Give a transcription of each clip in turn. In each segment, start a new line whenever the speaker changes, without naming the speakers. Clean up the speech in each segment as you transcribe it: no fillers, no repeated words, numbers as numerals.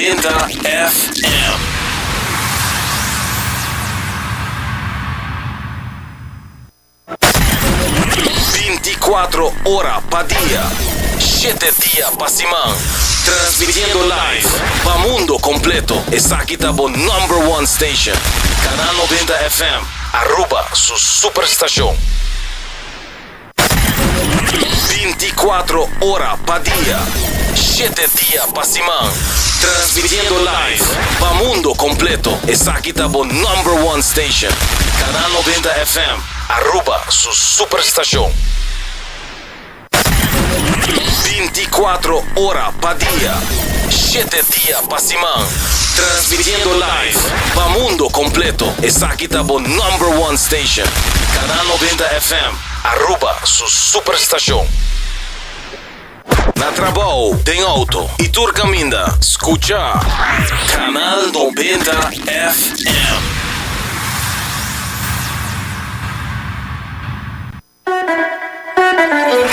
90 FM. Binticuatro ora pa dia, shete dia pa siman, transmitiendo live pa mundo completo. Esaki ta bo number one station, Canal 90 FM, Aruba su superstacion. Binticuatro ora pa dia, shete dia pa siman, transmitiendo live pa mundo completo. Esaki ta bo number one station, Canal 90 FM, Aruba su superstacion. Binticuatro ora pa dia, shete dia pa siman, transmitiendo live pa mundo completo. Esaki ta bo number one station, Canal 90 FM, Aruba su superstacion. Na trabou, den auto y tur caminda, scucha Canal 90 FM.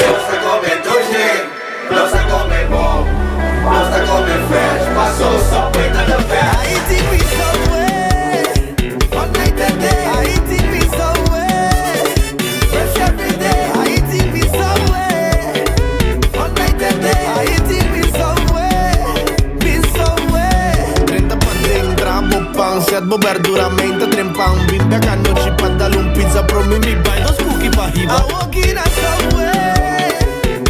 Nos ta come dushi, nos ta come bon, nos ta come fresh, paso Subway ta the best.
Haiti mi Subway, all night and day. Haiti mi Subway, fresh every day. Haiti mi Subway, all night and day. Haiti mi Subway, mi Subway.
Drenta paden, traha bo pan, set bo berdura, menta trempan. Bin bek anochi pa dal un pizza, prome mi bai dos kuki pa hiba.
Awoki na Subway,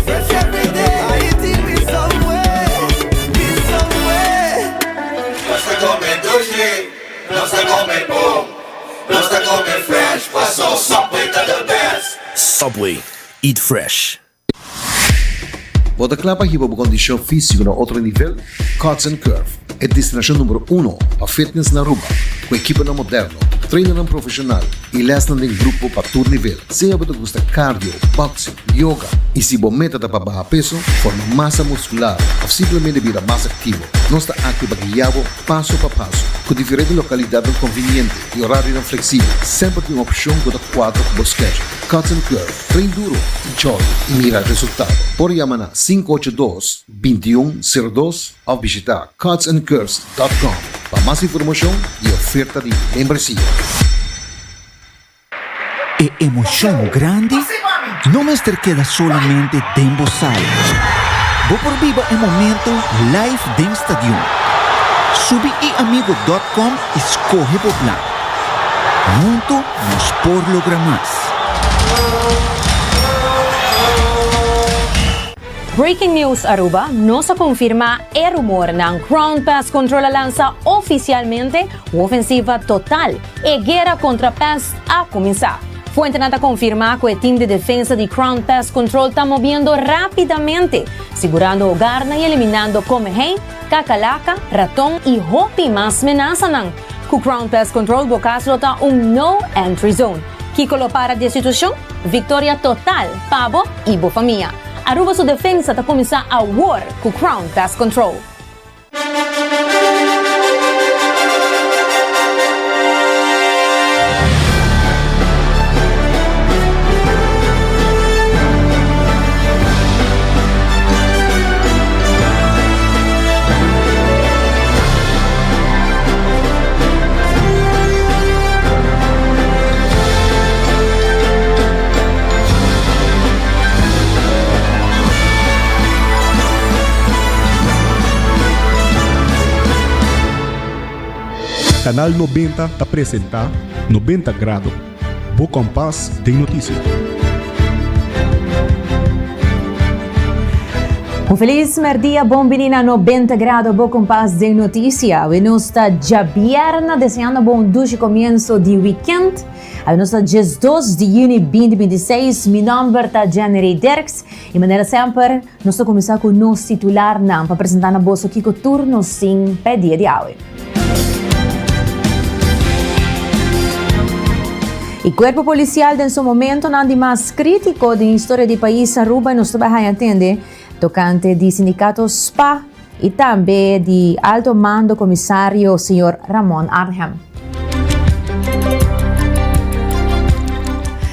fresh every day. Haiti mi Subway, mi Subway.
Nos ta come dushi, nos ta come bon, nos ta come fresh, paso Subway ta the best.
Subway, eat fresh.
Bo ta kla pa hiba bo kondishon físiko na otro nivel? Cuts and Curve, e destinashon numero uno pa fitness na Aruba, ku ekiponan moderno, trainernan profeshonal i lèsnan den grupo pa tur nivel. Sea bo ta gusta cardio, boxing, yoga i si bo meta ta pa baha peso, forma masa muskular òf simplemente bira mas aktivo, nos ta aki pa guia bo paso pa paso. Ku diferente lokalidatnan konviniente i orarionan fleksibel, semper tin un opshon ku ta kuadra ku bo schedule. Cuts and Curve. Train duro, enjoy y mira resultado. Por yama na 582 2102 of bishita cutsandcurves.com pa mas informacion y oferta di membresia.
E emocion grandi no mester keda solamente den bo sala. Bo por biba e momento live den stadion. Subi iamigo dot com y scoge bo plan. Hunto nos por logra mas.
Breaking News Aruba, Nos a confirma e rumornan. Crown Pest Control a lansa oficialmente un ofensiva total. E guera contra pest a cuminsa. Fuentenan ta confirma cu e team di defensa di Crown Pest Control ta moviendo rapidamente, sigurando hogarnan y eliminando comehei, kakalaka, raton y hopi mas menasanan. Cu Crown Pest Control bo cas lo ta un no entry zone. Kico lo para di e situacion? Victoria total pa bo y bo famia. Aruba su defensa ta cuminsa awor cu Crown Pest Control.
Canal 90 ta presenta 90 Grado, bo kompas den notisia.
Un feliz merdia, bon bini na 90 Grado, bo kompas den noticia. Awe nos ta djabierna deseando bo un dushi comienzo di weekend. Awe nos ta 12 di juni 2026. Mi nomber ta Jenny Dirks y manera semper nos ta cuminsa cu nos titularnan pa presenta na boso kico tur nos tin pa e dia di awe. E cuerpo policial den su momentonan di mas critico den historia di pais Aruba y nos ta bay haya tende tocante di sindicato spa y tambe di alto mando comisario señor Ramon Arnhem.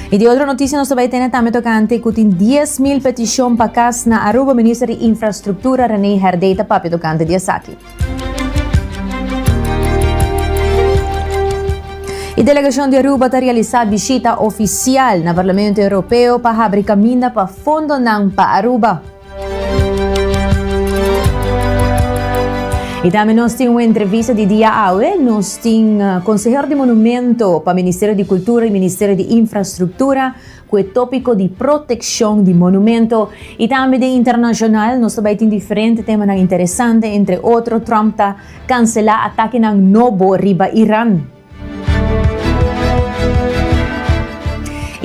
Y di otro noticia nos ta bay tene tambe tocante cu tin 10.000 peticion pa cas na Aruba. Minister di Infrastructura Rene Herdé ta papia tocante di esaki. E delegacion di Aruba ta realisa bishita oficial na Parlamento Europeo pa habri caminda pa fondonan pa Aruba. Y tambe nos tin un entrevista di dia awe. Nos tin consehero di monumento pa Ministerio di Cultura y Ministerio di Infrastructura cu e topico di proteccion di monumento. Y tambe den internacional nos ta bay tin diferente temanan interesante, entre otro Trump ta Cancelá atakenan nobo riba Iran.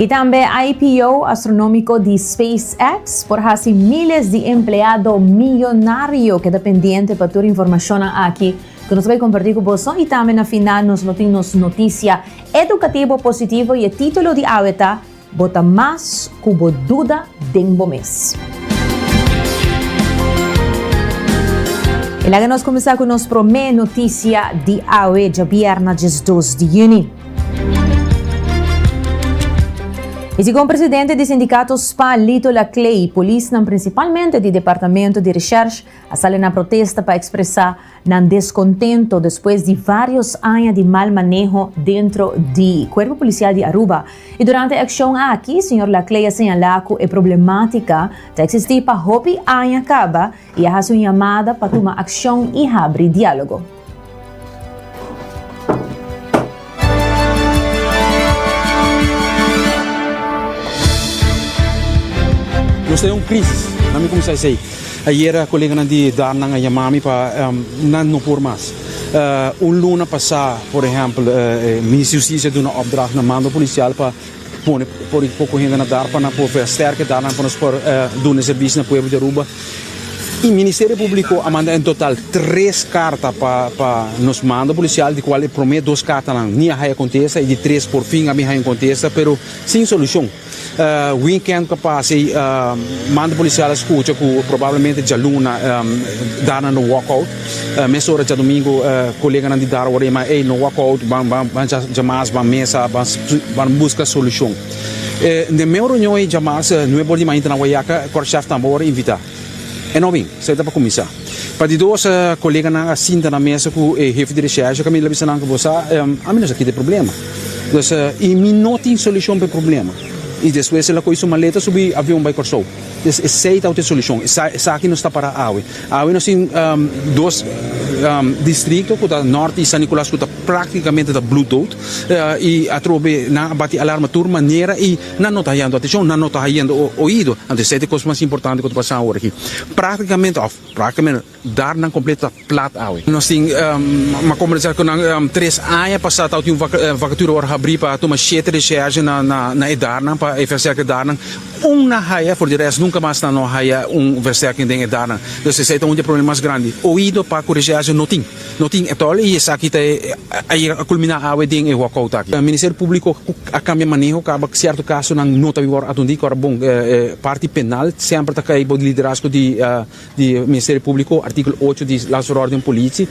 I tambe IPO astronomico di SpaceX por haci miles di empleado miyonario. Keda pendiente pa tur informacionnan aki cu nos ta bay comparti cu boso. I tambe na final nos lo tin nos noticia educativo positivo y e titulo di awe ta, Bo ta mas ku bo duda den bo mes. I laga nos kuminsá ku nos promé notisia di awe djabièrna 12 di yüni. I segun presidente di sindikato spa Lito Laclay, polisnan prinsipalmente di departamento di reshèrsh a sali na protesta pa ekspresá Nan descontento despues di varios aña di mal maneho dentro di Cuerpo Policial di Aruba. Y durante e accion aki, señor Laclay a señala cu e problematica ta existi pa hopi aña caba y a haci un yamada pa tuma accion y habri dialogo.
Nos ta den un crisis, nan mi cuminsa esey. Ayera koleganan di Darnan a yama mi pa nan no por mas. Un luna pasá, por ehèmpel, Minister di Hustisia a duna opdracht na mando polisial pa pone poko hende na Dar pa nan por versterke Darnan pa nos por duna e servisio na pueblo di Aruba. I Ministerio Públiko a manda en total tres karta pa pa nos mando polisial, di kual e promé dos kartanan ni a haya kontesta i di tres por fin a bin haya un kontesta, pero sin solushon. Weekend ku a pasa ei manda polisial a skucha ku probablemente djaluna Darnan lo walk out. Mesora djadumingu koleganan di Dar a wòrdu yamá, ey no walk out, ban ban ban djamas, ban mesa, ban ban buska solushon. Den meu reunion ei djamas nuebe or di mainta na Wayaca, Korpschef tambe a wòrdu invitá. E no bin, esei ta pa kuminsá. Pa di dos, koleganan a sinta na mesa ku e hefe di reshershe kaminda el a bisa nan ku bo sa, ami no sa kita e problema. Dus, i mi no tin solushon pa e problema. I despues el a kohe su maleta subi avion bai Kòrsou. Dus esei tabata e solushon. Esaki nos ta para awe. Awe nos tin dos distrikto ku ta Nòrt i San Nikolas ku ta praktikamente ta bloeddood. I atrobe nan a bati alarma tur manera i Nan no ta hayando atencion, nan no ta hayando oido. Anto esei ta e cos mas importante cu ta pasa awor aki. Practicamente, of practicamente, dar nan completo ta plat awe. Nos tin, m'a conversa cu nan tres aña pasa tabatin un vacatura ora habri pa tuma shete recherche na na e darnan, pa e versterken darnan. Un nan haya, for di rest nunca mas nan no haya un versterking den e darnan. Dus esei ta un di e problema mas grandi. Oido pa cu recherche no tin. No tin etòl i esaki ta e a yega a kulminá awe den e walkout aki. Ministerio Públiko a kambia maneho kaba sierto kasonan no ta wòrdu atendí ku ora bon e parti penal semper ta kai bou di liderazgo di di Ministerio Públiko, artíkulo ocho di Landsverordening Politie.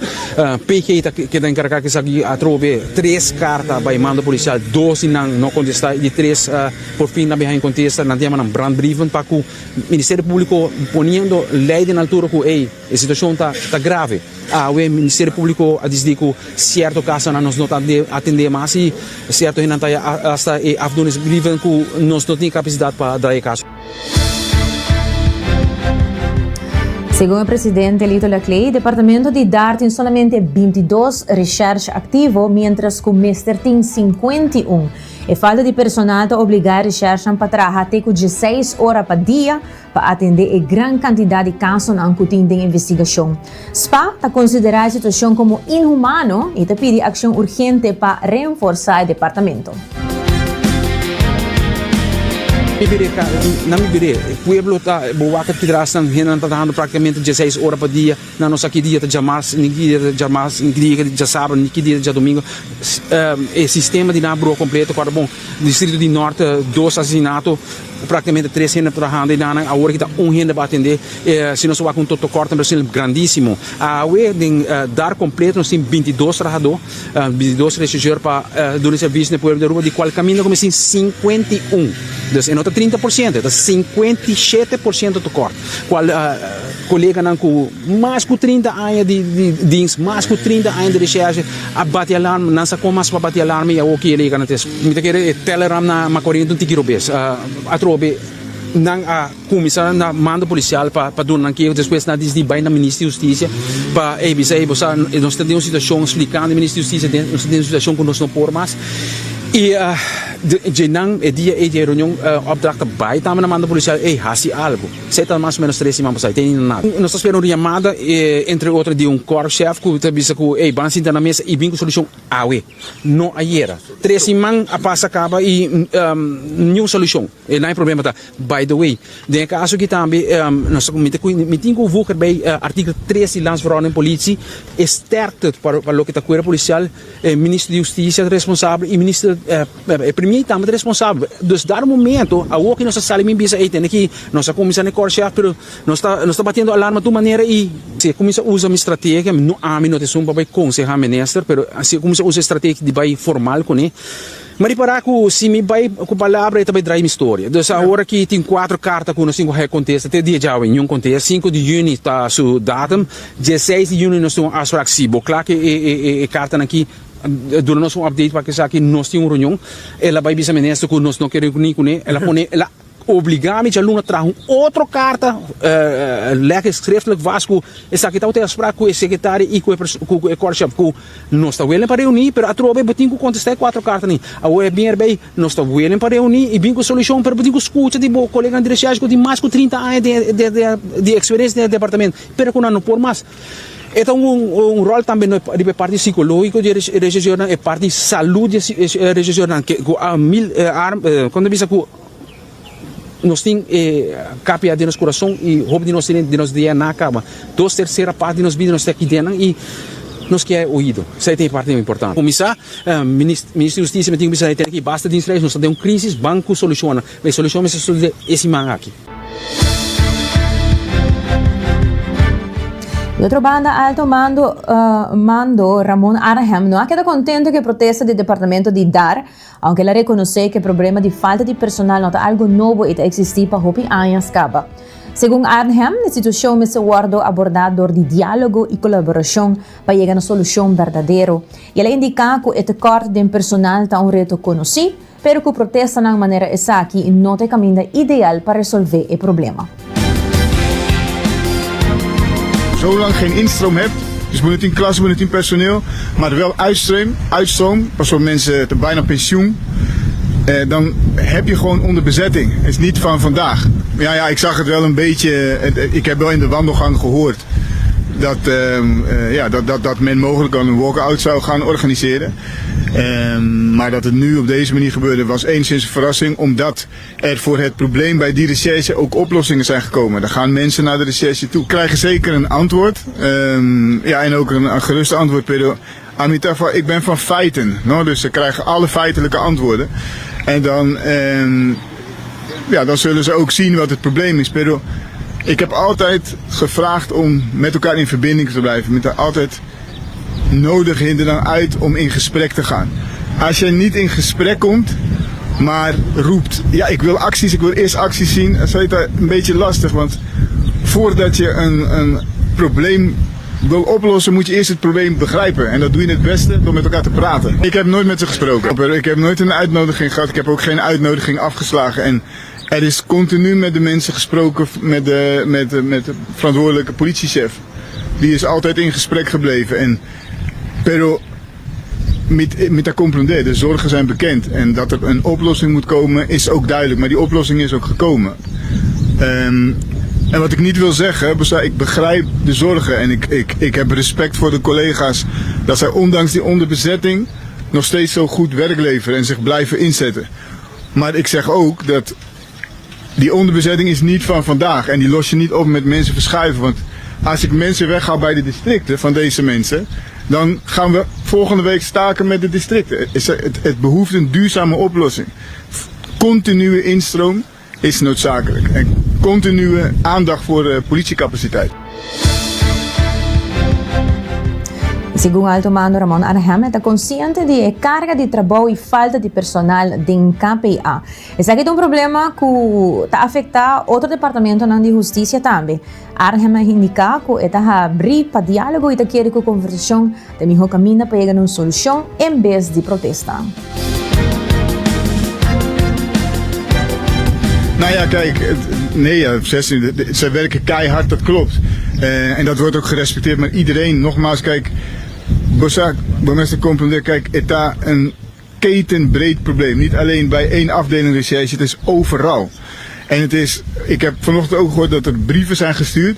PG ta keda enkargá ku esaki atrobe tres karta bai mando polisial, dos di nan no kontestá i di tres por fin nan bin haña kontesta, nan ta yama nan brandbrieven pa ku Ministerio Públiko poniendo lei den altura ku ey e situashon ta grave. Awe Ministerio Publico a dicidi cu cierto casonan nos no ta atende mas y cierto hendenan ta hasta e afdoeningsbrieven cu nos no tin capacidad pa draai e caso.
Segun e presidente Lito Laclay, departamento di dar tin solamente 22 recherche activo, mientras cu mester tin 51. E falta di personal ta obliga e recherchenan pa traha te cu 16 ora pa dia, Pa atendé e gran kantidat di kasonan ku tin den investigashon, spa ta konsiderá e situashon komo inhumano i ta pidi akshon urgente pa reenforsá e departamento.
Mi bir'é ka, nan mi bir'é. E pueblo ta, bo wak aki tras nan hendenan ta trahando praktikamente dieseis ora pa dia. Nan no sa ki dia ta djamars, ni ki dia ta djamars, ni ki dia ta djasabra, ni ki dia ta djadomingo. E sistema di nan a brua kompleto. Kòrda bon, distrito di Nort dos asesinato. Praktikamente tres hende trahando y nan awor aki ta un hende pa atende. Si nos wak un tekort na Brasil grandisimo. Awe den dar kompleto nos tin bintidos trahadó, bintidos rechercheur pa duna servisio na e pueblo di Aruba di kual kaminda ku mes tin 51. Dus e no ta 30%, e ta 57% tekort. Kual. Koleganan ku mas ku 30 aña di dienst, mas ku 30 aña di recherche a bati alarm, nan sa kon mas pa bati alarm i awor ki e leka na tes. Mi ta kere e teleram na Macorina ta un tiki robes. Atrobe nan a kuminsá na mando polisial pa pa duna nan keho, despues nan a disidi bai na Minister di Hustisia pa ey bisa ey bo sa nos ta den un situashon, splikando e Minister di Hustisia nos ta den un situashon ku nos no por mas i dje nan e dia ey di e reunion opdracht a bai tambe na mando polisial ey hasi algu. Esei ta mas o menos tres siman pasá, e tene nada. Nos ta spera un yamada, entre otro di un korpschef ku ta bisa ku ey ban sinta na mesa i bin ku solushon awe, no ayera. Tres siman a pasa kaba i niun solushon. E nan e problema ta. By the way, den e kaso aki tambe nos ta mi ta mi tin ku voeg erbij artikel tres di Landsverordening Politie e sterkte pa loke ta kuerpo polisial, e minister di hustisia ta responsabel i minister E premier tambe ta responsabel. Dus dado momento, awor ki nos a sali mi bisa ey tene ki nos a cuminsa na e kortchef pero nos ta nos ta batiendo alarma tur manera y si e cuminsa usa mi strategia, no ami no ta esun pa bay conseha minister pero si e cuminsa usa e strategia di bay formal cune, mi a ripara cu si mi bay cu palabra e ta bay draai mi storia. Dus awor aki tin cuatro carta cu nos tin cu haya contesta te dia djawe niun contesta. Cinco di juni ta su datum, dieseis di juni nos tin un afspraak si bo cla cu e e cartanan aki. Duna nos un update pa esaki nos tin un reunion. El a bai bisa minister cu nos no ke reuni cune. El a pone, el a obliga mi djaluna traha un otro carta, leg schriftelijk vast cu esaki tabata e afspraak cu e secretario y cu e korpschef cu nos ta willing pa reuni, pero atrobe bo tin cu contesta e cuatro cartanan. Awor e bin erbij, nos ta willing pa reuni y bin cu solucion, pero bo tin cu scucha di bo coleganan di recherche cu tin mas cu 30 aña di experiencia den e departamento, pero cu nan no por mas. E ta un ròl tambe riba e parti sikológiko di e rechercheurnan, e parti salú di e rechercheurnan ku a mil arm, kon ta bisa ku nos tin e KPA den nos kurason i hopi di nos tin den nos DNA kaba. Dos tersera parti di nos bida nos ta aki den nan i nos ke oido. Esei ta e parti importante. Kuminsá, Minister di Hustisia mi tin ku bisa tene ki basta dienstreis, nos ta den un krisis, ban ku solushonnan. E solushon mester sucede e siman aki.
Di otro banda, alto mando mando Ramon Arnhem no a keda contento cu e protesta di departamento di dar, aunke el a reconoce cu e problema di falta di personal no ta algo nobo y ta existi pa hopi añas caba. Segun Arnhem, e situacion mester wordo aborda dor di dialogo y colaboracion pa yega na solucion berdadero. Y el a indica cu e tekort den personal ta un reto conoci, Pero ku protestanan manera esaki no ta e kaminda ideal pa resolvé e problema.
Zo lang geen instroom hebt, dus bo no tin klas, bo no tin personeel, maar wel uitstroom, uitstroom, pasobra mensen ta bijna pensioen, dan heb je gewoon onderbezetting. Het is niet van vandaag. Ja, ja, ik zag het wel een beetje, ik heb wel in de wandelgang gehoord dat, ja, dat, dat, dat men mogelijk al een walk-out zou gaan organiseren. Maar dat het nu op deze manier gebeurde was enigszins een verrassing, omdat er voor het probleem bij die recherche ook oplossingen zijn gekomen. Er gaan mensen naar de recherche toe, krijgen zeker een antwoord. Ja, en ook een gerust antwoord, pero Amitafa, ik ben van feiten, no? Dus ze krijgen alle feitelijke antwoorden. En dan, ja, dan zullen ze ook zien wat het probleem is. Pero ik heb altijd gevraagd om met elkaar in verbinding te blijven, met altijd nodig hinder dan uit om in gesprek te gaan. Als jij niet in gesprek komt, maar roept, ja ik wil acties, ik wil eerst acties zien, dan is het een beetje lastig. Want voordat je een, een probleem wil oplossen, moet je eerst het probleem begrijpen. En dat doe je het beste door met elkaar te praten. Ik heb nooit met ze gesproken. Ik heb nooit een uitnodiging gehad. Ik heb ook geen uitnodiging afgeslagen. En er is continu met de mensen gesproken, met de, met de, met de verantwoordelijke politiechef. Die is altijd in gesprek gebleven. En, pero mi, mi ta comprende, de zorgen zijn bekend. En dat er een oplossing moet komen is ook duidelijk. Maar die oplossing is ook gekomen. Um, en wat ik niet wil zeggen, ik begrijp de zorgen en ik, ik, ik heb respect voor de collega's dat zij ondanks die onderbezetting nog steeds zo goed werk leveren en zich blijven inzetten. Maar ik zeg ook dat die onderbezetting is niet van vandaag en die los je niet op met mensen verschuiven. Want als ik mensen weghaal bij de districten van deze mensen, dan gaan we volgende week staken met de districten. Het, het, het behoeft een duurzame oplossing. Continue instroom is noodzakelijk en continue aandacht voor de politiecapaciteit.
Segun alto mando Ramon Arnhem e ta konsiente di e karga di trabou i falta di personal den KPA. Esaki ta un problema ku ta afektá otro departamentonan di hustisia tambe. Arnhem a indiká ku e ta habrí pa diálogo i ta kere ku konversashon ta e mihó kaminda pa yega na un solushon en bes di protesta.
Nou ja, kijk, nee, ja, 16, zij werken keihard, dat klopt. Uh, en dat wordt ook gerespecteerd, maar iedereen, nogmaals, kijk, Bosak, burgemeester Comprende, kijk, het daar een ketenbreed probleem. Niet alleen bij één afdeling recherche, het is overal. En het is, ik heb vanochtend ook gehoord dat er brieven zijn gestuurd.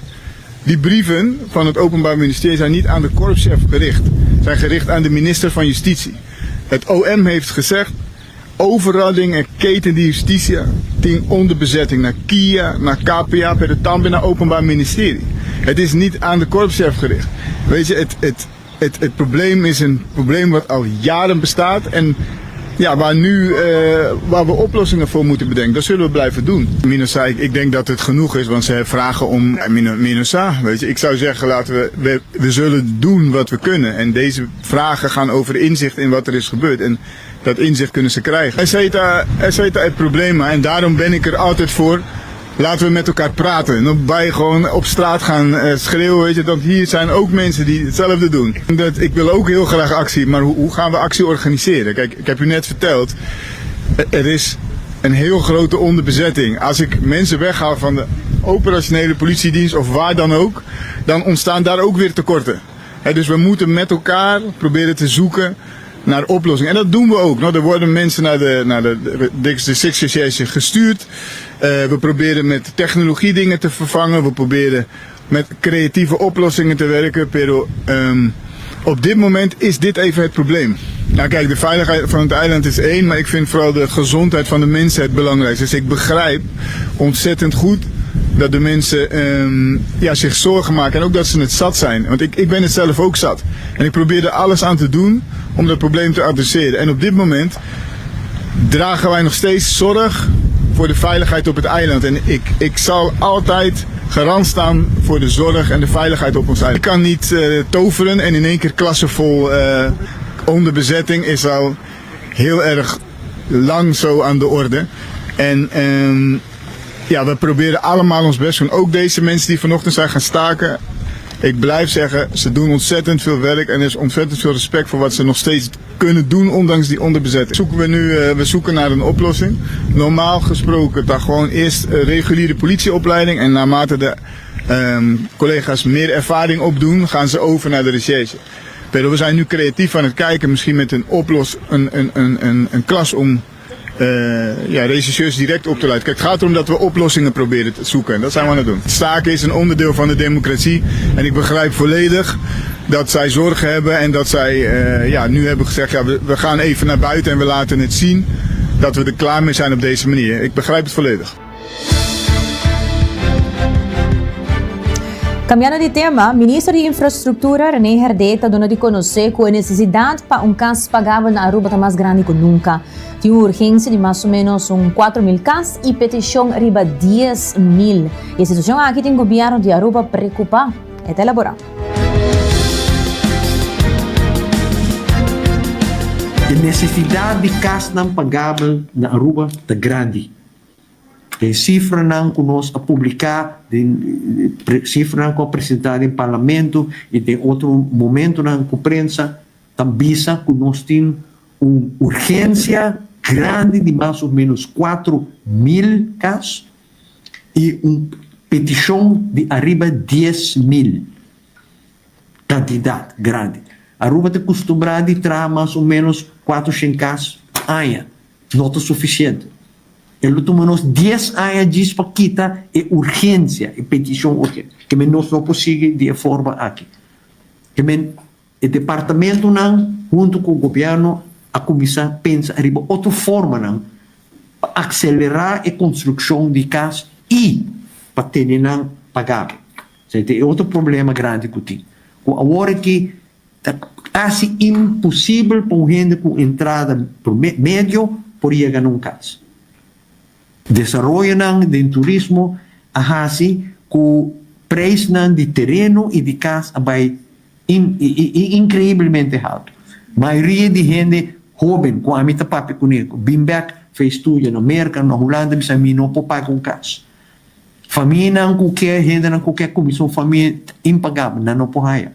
Die brieven van het Openbaar Ministerie zijn niet aan de korpschef gericht, zijn gericht aan de minister van Justitie. Het OM heeft gezegd, overal dingen keten die justitie ting onderbezetting naar KIA, naar KPA, per de tambe naar Openbaar Ministerie. Het is niet aan de korpschef gericht. Weet je, het, het, het, het probleem is een probleem wat al jaren bestaat en ja, waar nu uh, waar we oplossingen voor moeten bedenken. Dat zullen we blijven doen. Minosa, ik, ik denk dat het genoeg is, want ze vragen om Minosa. Weet je, ik zou zeggen, laten we, we, we zullen doen wat we kunnen. En deze vragen gaan over inzicht in wat er is gebeurd. En dat inzicht kunnen ze krijgen. Er zit het probleem en daarom ben ik er altijd voor. Laten we met elkaar praten. En bij gewoon op straat gaan uh, schreeuwen, weet je, want hier zijn ook mensen die hetzelfde doen. Dat, ik wil ook heel graag actie, maar hoe, hoe gaan we actie organiseren? Kijk, ik heb u net verteld, er is een heel grote onderbezetting. Als ik mensen weghaal van de operationele politiedienst of waar dan ook, dan ontstaan daar ook weer tekorten. He, dus we moeten met elkaar proberen te zoeken naar oplossingen. En dat doen we ook. Nou, er worden mensen naar de, naar de, de, de gestuurd. Uh, we proberen met technologie dingen te vervangen. We proberen met creatieve oplossingen te werken. Pero um, op dit moment is dit even het probleem. Nou kijk, de veiligheid van het eiland is één, maar ik vind vooral de gezondheid van de mensen het belangrijkste. Dus ik begrijp ontzettend goed dat de mensen um, ja, zich zorgen maken en ook dat ze het zat zijn. Want ik, ik ben het zelf ook zat. En ik probeer er alles aan te doen om dat probleem te adresseren. En op dit moment dragen wij nog steeds zorg voor de veiligheid op het eiland. En ik, ik zal altijd garant staan voor de zorg en de veiligheid op ons eiland. Ik kan niet uh, toveren en in één keer klassen vol uh, onderbezetting is al heel erg lang zo aan de orde. En um, ja, we proberen allemaal ons best te doen. Ook deze mensen die vanochtend zijn gaan staken. Ik blijf zeggen, ze doen ontzettend veel werk en er is ontzettend veel respect voor wat ze nog steeds kunnen doen, ondanks die onderbezetting. Zoeken we nu, uh, we zoeken naar een oplossing. Normaal gesproken, dan gewoon eerst uh, reguliere politieopleiding en naarmate de um, collega's meer ervaring opdoen, gaan ze over naar de recherche. Pero we zijn nu creatief aan het kijken, misschien met een oplos, een, een, een, een, een klas om uh, ja, rechercheurs direct op te leiden. Kijk, het gaat erom dat we oplossingen proberen te zoeken. En dat zijn we aan het doen. Staken is een onderdeel van de democratie. En ik begrijp volledig dat zij zorgen hebben en dat zij uh, ja, nu hebben gezegd, ja, we, we gaan even naar buiten en we laten het zien dat we er klaar mee zijn op deze manier. Ik begrijp het volledig.
Cambiando di tema, Minister di Infrastructura René Herdé ta duna di conoce cu e necesidad pa un cas pagabel na Aruba ta mas grandi cu nunca. Tin un urgencia di mas o menos un 4.000 cas y peticion riba 10.000. E situacion aki tin gobierno di Aruba preocupa. E ta elabora.
E necesidad di casnan pagabel na Aruba ta grandi. Den sifranan ku nos a publiká, den sifranan ku a presentá den parlamento i den otro momentonan ku prensa ta bisa ku nos tin un urgensia grandi di mas o ménos 4000 kas i un petishon di ariba 10,000. Kantidat grandi. Aruba ta kustumbrá di traha mas o ménos 400 kas pa aña. No ta sufisiente. E lo tuma nos dies aña djis pa kita e urgensia, e petishon urgente. Ke men nos no por sigui di e forma aki. Ke men e departamentonan huntu ku gobièrnu a kuminsá pensa riba otro formanan pa akselerá e konstrukshon di kas i pa tene nan pagabel. Esei ta e otro problema grandi ku tin. Ku awor aki Ta kasi imposibel pa un hende ku entrada medio por yega na un kas. Desaroyonan den turismo a hasi ku preisnan di tereno i di kas a bai Increiblemente halto. Mayoria di hende hoben cu ami ta papia cune cu bin bek fa e studia na Merca, na Hulanda bisa mi no por paga un cas. Famianan cu ke, hendenan cu ke cuminsa un famia ta impagabel, nan no por haya.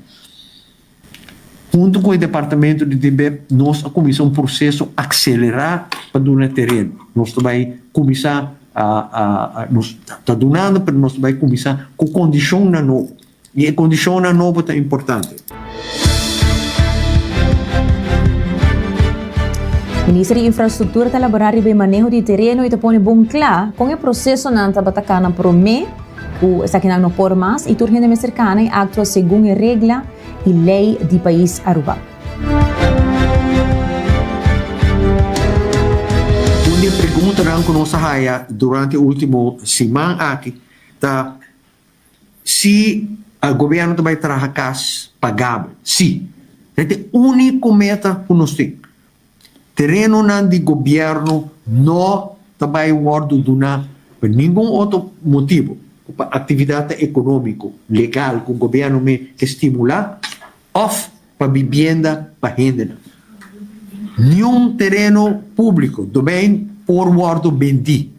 Hunto cu e departamento di DBEP nos a cuminsa un proceso acelera pa duna tereno. Nos ta bay cuminsa nos ta dunando pero nos ta bay cuminsa cu condicionnan nobo. Y e condicionnan nobo ta importante.
Minister di Infrastructura ta elabora riba e maneho di tereno y ta pone bon cla con e procesonan tabata cana prome cu esakinan no por mas y tur hende mester cana y actua segun e regla y ley di pais Aruba.
Un di e preguntanan cu nos a haya durante e ultimo siman aki ta si gobierno ta bay traha cas pagabel. Si. Esaki ta e unico meta cu nos tin. Terenonan di gobierno no ta bay wordo duna pa ningun otro motibo cu pa actividadnan economico legal cu gobierno me ke stimula of pa bibienda pa hendenan. Niun tereno publico, domein, por wordo bendi.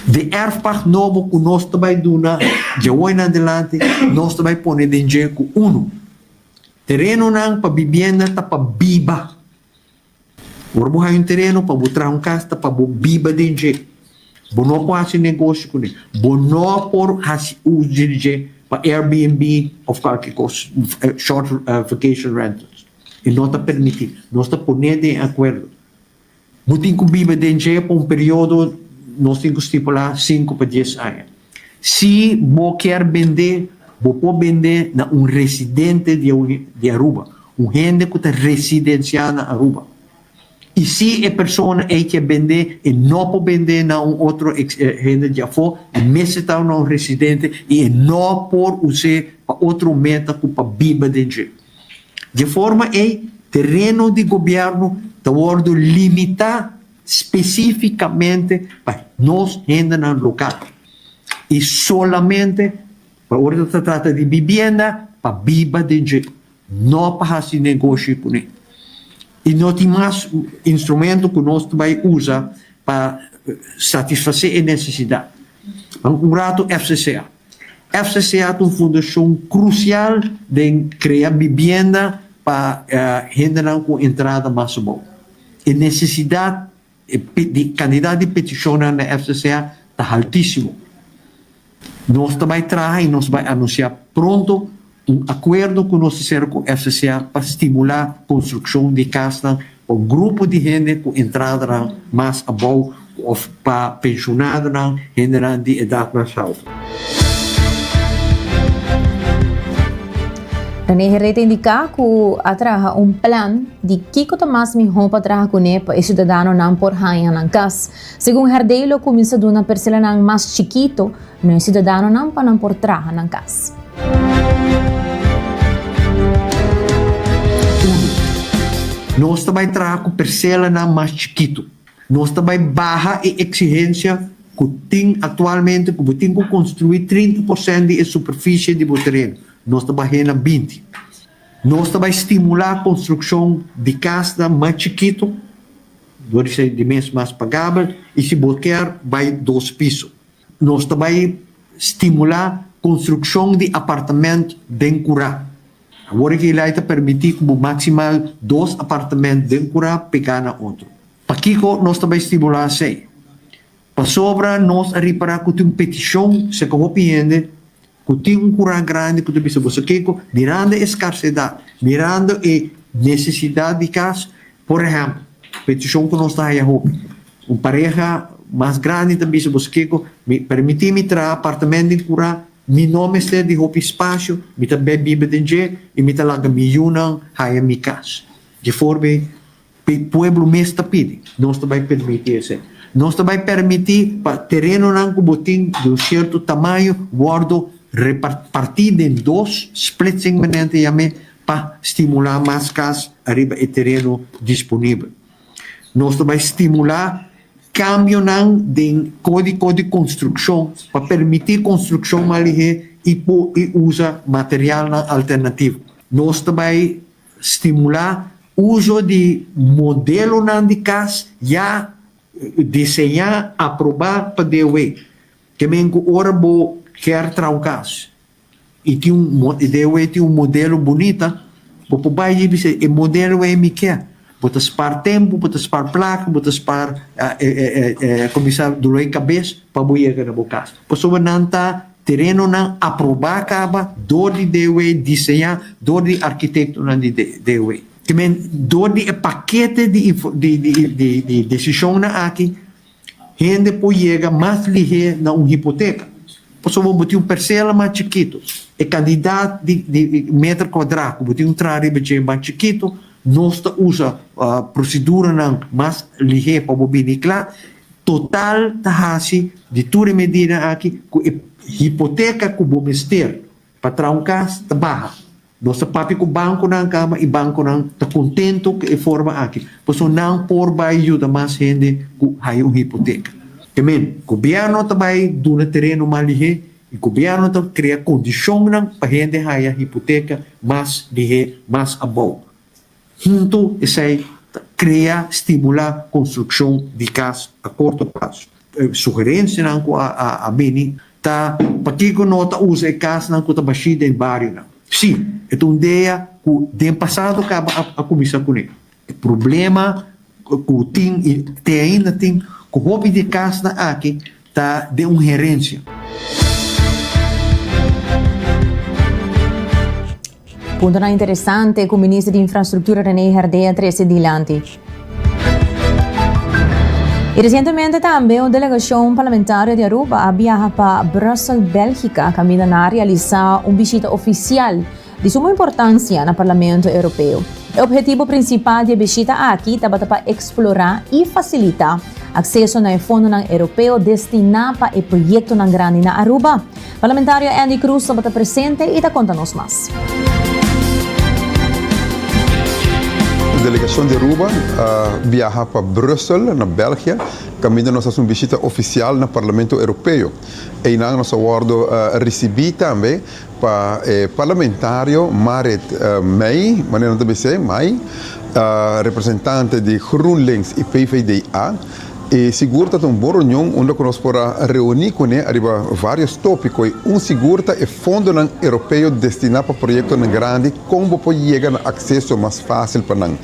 De erfpacht nobo cu nos ta bay duna djawoy na adelante, nos ta bay pone den dje cu uno, terenonan pa bibienda ta pa biba. Ora bo haya un tereno pa bo traha un cas ta pa bo biba den dje. Bo no por haci negoshi cune. Bo no por haci uso di dje pa Airbnb of cualkier cos, short vacation rentals. E no ta permiti. Nos ta pone den e acuerdo. Bo tin ku biba den dje pa un periodo, nos tin ku stipulá sinku pa dies aña. Si bo kier bend'é, bo por bend'é na un residente di di Aruba, un hende ku ta residensiá na Aruba. I si e persona ei kier bend'é, e no por bend'é na un otro hende di afó, e mester ta na un residente i e no por us'é pa otro meta ku pa biba den dje. Dje forma ei, tereno di gobièrnu ta wòrdu limitá spesífikamente pa nos hendenan lokal i solamente pa ora ta trata di bibienda pa biba den dje, no pa hasi negoshi kuné. I no tin mas instrumento ku nos ta bai usa pa satisfasé e nesesidat. Un ratu FCCA. FCCA ta un fundashon krusial den krea bibienda pa hendenan ku entrada mas abou. E nesesidat di kandidat di petishonnan na FCCA ta haltísimo. Nos ta bai traha i nos bai anunsiá pronto un akuerdo ku nos ta sera ku FCCA pa stimulá konstrukshon di kasnan pa un grupo di hende ku entradanan mas abou òf pa penshonadonan, hendenan di edat mas haltu.
René Herré ta indiká ku a traha un plan di kiko ta mas mihó pa traha kuné pa e siudadanonan por haña nan kas. Segun Herdé lo kuminsá duna perselanan mas chikito na e siudadanonan pa nan por traha nan kas.
Uno, nos ta bai traha ku perselanan mas chikitu. Nos ta bai baha e eksigensia ku tin aktualmente ku bo tin ku konstruí 30 por sènt di e superfisie di bo tereno. Nos ta bah'é na 20. Nos ta bai stimulá konstrukshon di kasnan mas chikitu, dor di ser di mes mas pagabel, i si bo kier bai dos piso. Nos ta bai stimulá konstrukshon di apartament den kurá. Awor aki e lei ta permití ku bo maksimal dos apartament den kurá pegá na otro. Pakiko nos ta bai stimulá esei? Pasobra nos a ripará ku tin un petishon serka hopi hende ku tin un kurá grandi ku ta bisa boso kiko, mirando e skarsedat, mirando e nesesidat di kas, por ehèmpel, petishon ku nos ta haya hopi, un pareha mas grandi ta bisa boso kiko, mi permití mi traha apartament den kurá, mi no mester di hopi spasio, mi ta bai biba den dje i mi ta laga mi yunan haya mi kas. Dje forma ei P'e pueblo mes ta pidi. Nos ta bai permití esei. Nos ta bai permití pa terenonan ku bo tin di un sierto tamaño wòrdu repartí den dos, splitsing manera ta yam'é, pa stimulá mas kas ariba e tereno disponibel. Nos ta bai stimulá kambionan den kódigo di konstrukshon pa permití konstrukshon mas lihé. i por i usa materialnan alternativo. Nos ta bai stimulá uso di modelonan di kas ya diseñá, aprobá pa DOW. Ke men ku ora bo kier traha un kas i tin un i DOW tin un modelo bunita, bo por bai i bisa e modelo ei mi kier. Bo ta spar tempu, bo ta spar plaka, bo ta spar kuminsá doló kabes pa bo yega na bo kas. Pasobra nan ta terenonan aprobá kaba dor di DOW, diseñá dor di arkitektonan di DOW. Ke men dor di e pakete di di desishonnan aki hende por yega mas lihé na un hipoteka. Pasobra bo tin un persela mas chikitu, e kantidat di di meter kuadrá ku bo tin un traha riba dje mas chikitu, Nos ta usa proseduranan mas lihé pa bo bini kla. Total ta hasi di tur e medidanan aki ku e hipoteka ku bo mester pa traha un kas ta baha. Nos ta papia ku bankonan kaba i bankonan ta kontentu ku e forma aki pasobra nan por bai yuda mas hende ku haya un hipoteka. Te men, gobièrnu ta bai duna tereno mas lihé I gobièrnu ta krea kondishonnan pa hende haya hipoteka mas lihé, mas abou. Huntu esei ta krea, stimulá konstrukshon di kas a korto plaso. E sugerensianan ku a bini ta pakiko no ta usa e kasnan ku ta bashí den barionan. Sí, e ta un dea ku den pasado kaba a kuminsá kuné. E problema ku tin i te ainda tin ku hopi di e kasnan aki ta den un herensia.
Puntonan interesante ku Minister di Infrastruktura René Herdé a trese dilanti. I resientemente tambe un delegashon parlamentario di Aruba a biaha pa Brussel, Bélgika, kaminda nan a realisá un bishita ofisial Di sumo importancia na Parlamento Europeo. E obhetivo principal di e bishita aki tabata pa explora y facilita acceso na e fondonan Europeo destina pa e proyectonan grandi na Aruba. Parlamentario Endy Croes tabata presente y ta conta nos mas.
E delegacion di Aruba a biaha pa Brussel na Belgia caminda nos a haci un bishita oficial na Parlamento Europeo. Eynan nos a wordo ricibi tambe Pa e parlamentario Marit Meij, manera nan ta bis'é, Mai, representante di GroenLinks i PvdA, e sigur ta ta un bon reunion unda ku nos por a reuní kuné ariba vários tópiko i un sigur ta e fondonan europeo destiná pa proyektonan grandi kon bo por yega na akseso mas fásil pa nan.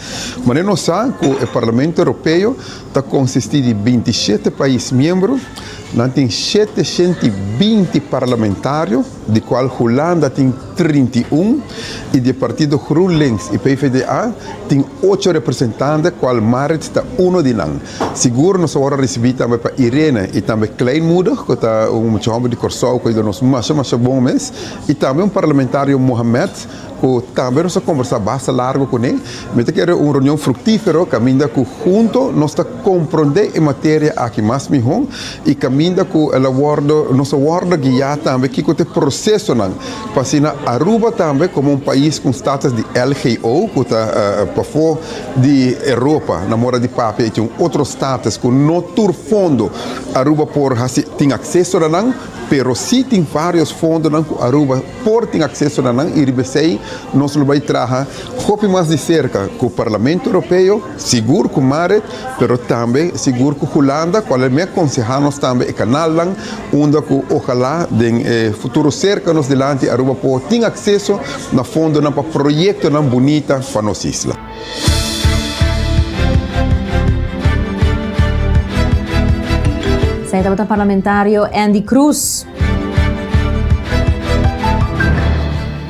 Manera nos sa ku e Parlamento Europeo ta konsistí di 27 pais miembro, nan tin 720 parlamentario, di cual Hulanda tin 31 y di e partido GroenLinks y PvdA tin ocho representante cual Marit ta uno di nan. Sigur nos awor a ricibi tambe pa Irene y tambe Kleinmoedig cu ta un mucha homber di Corsou cu a yuda nos masha masha bon mes y tambe un parlamentario Mohamed cu tambe nos a conversa basta largo cune. Mi ta kere un reunion fructifero caminda cu hunto nos ta compronde e materia aki mas miho y caminda cu el a wordo, nos a wordo guia tambe kico ta e procesonan pa asina Aruba tambe como un pais cu un status di LGO cu ta pafo di Europa na mora di papia y tin un otro status cu no tur fondo Aruba por haci tin acceso na nan pero si tin varios fondonan cu Aruba por tin akseso na nan i riba esei nos lo bai traha hopi mas di serka ku Parlamento Europeo, sigur ku Marit, pero tambe sigur ku Hulanda, kual el me akonseha nos tambe e kanalnan unda ku ojalá den e futuro serka nos dilanti Aruba por tin akseso na fondonan pa proyektonan bunita pa nos isla.
Esei tabata parlamentario Endy Croes.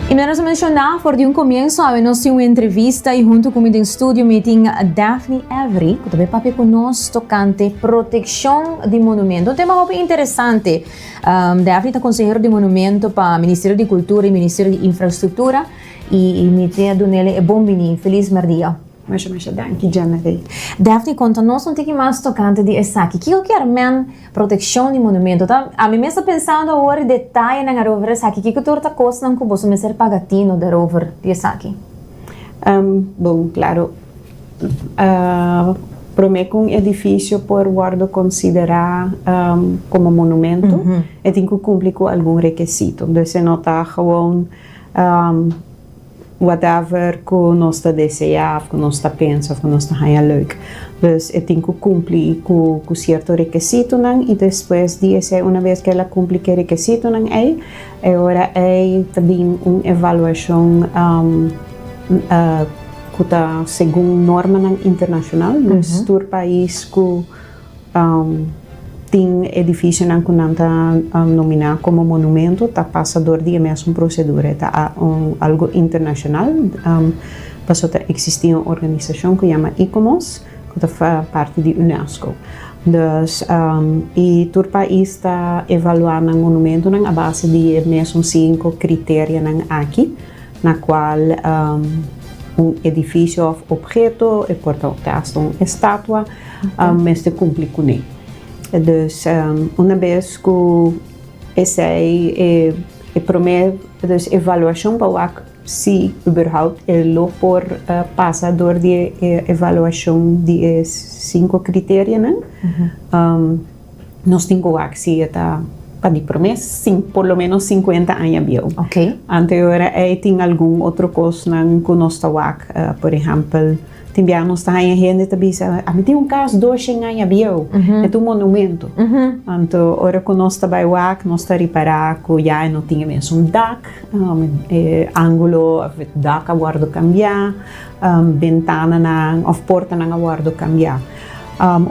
I manera nos a menshoná for di un komienso, awe nos tin un entrevista i huntu ku mi den studio mi tin Daphne Every ku ta bai papia ku nos tokante protekshon di monumento. Un tema hopi interesante. Daphne ta konsehero di monumento pa Ministerio di Kultura i Ministerio di Infrastruktura i mi tin a dunele e bon bini. Felis merdia.
Masha masha danki Genevieve.
Daphne konta nos un tiki mas tokante di esaki. Kiko kier men Protekshon di monumento ta ami mes ta pensando awor e detayenan arover esaki kiko tur ta kosnan ku boso mester paga tino derover di esaki?
Bon klaro. Prome cu un edificio por wordo considera como monumento, e tin cu cumpli cu algun requisito. Dus e no ta gewoon whatever cu nos ta desea of cu nos ta pensa of cu nos ta haya leuk. Dus e tin cu cumpli cu cu cierto requisitonan y despues di esey una vez cu el a cumpli cu e requisitonan ey, e ora ey ta bin un evaluacion cu ta segun normanan internacional. Dus tur pais cu Tin edificionan cu nan ta nomina como monumento ta pasa door di e mesun procedura. E ta algo internacional pasobra ta existi un organisacion cu yama ICOMOS cu ta parti di UNESCO. Dus y tur pais ta evalua nan monumentonan a base di e mesun cinco criterianan aki. Na cual un edificio of obheto, e por ta hasta un estatua, mester cumpli cune. Dus una bes cu esey e prome dus evaluacion pa wak si überhaupt e lo por pasa door di e evaluacion di e cinco criterianan. Nos tin ku wak si e ta pa di promé por lo ménos sinkuenta aña bieu. Anto e ora ei tin algun otro kosnan ku nos ta wak. Por ehèmpel, tin bia nos ta haña hende ta bisa, Ami tin un kas doshen aña bieu, e ta un monumento. Anto ora ku nos ta bai wak, nos ta ripará ku ya e no tin e mesun dak, e ángulo òf e dak a wòrdu kambiá, bentananan òf portanan a wòrdu kambiá.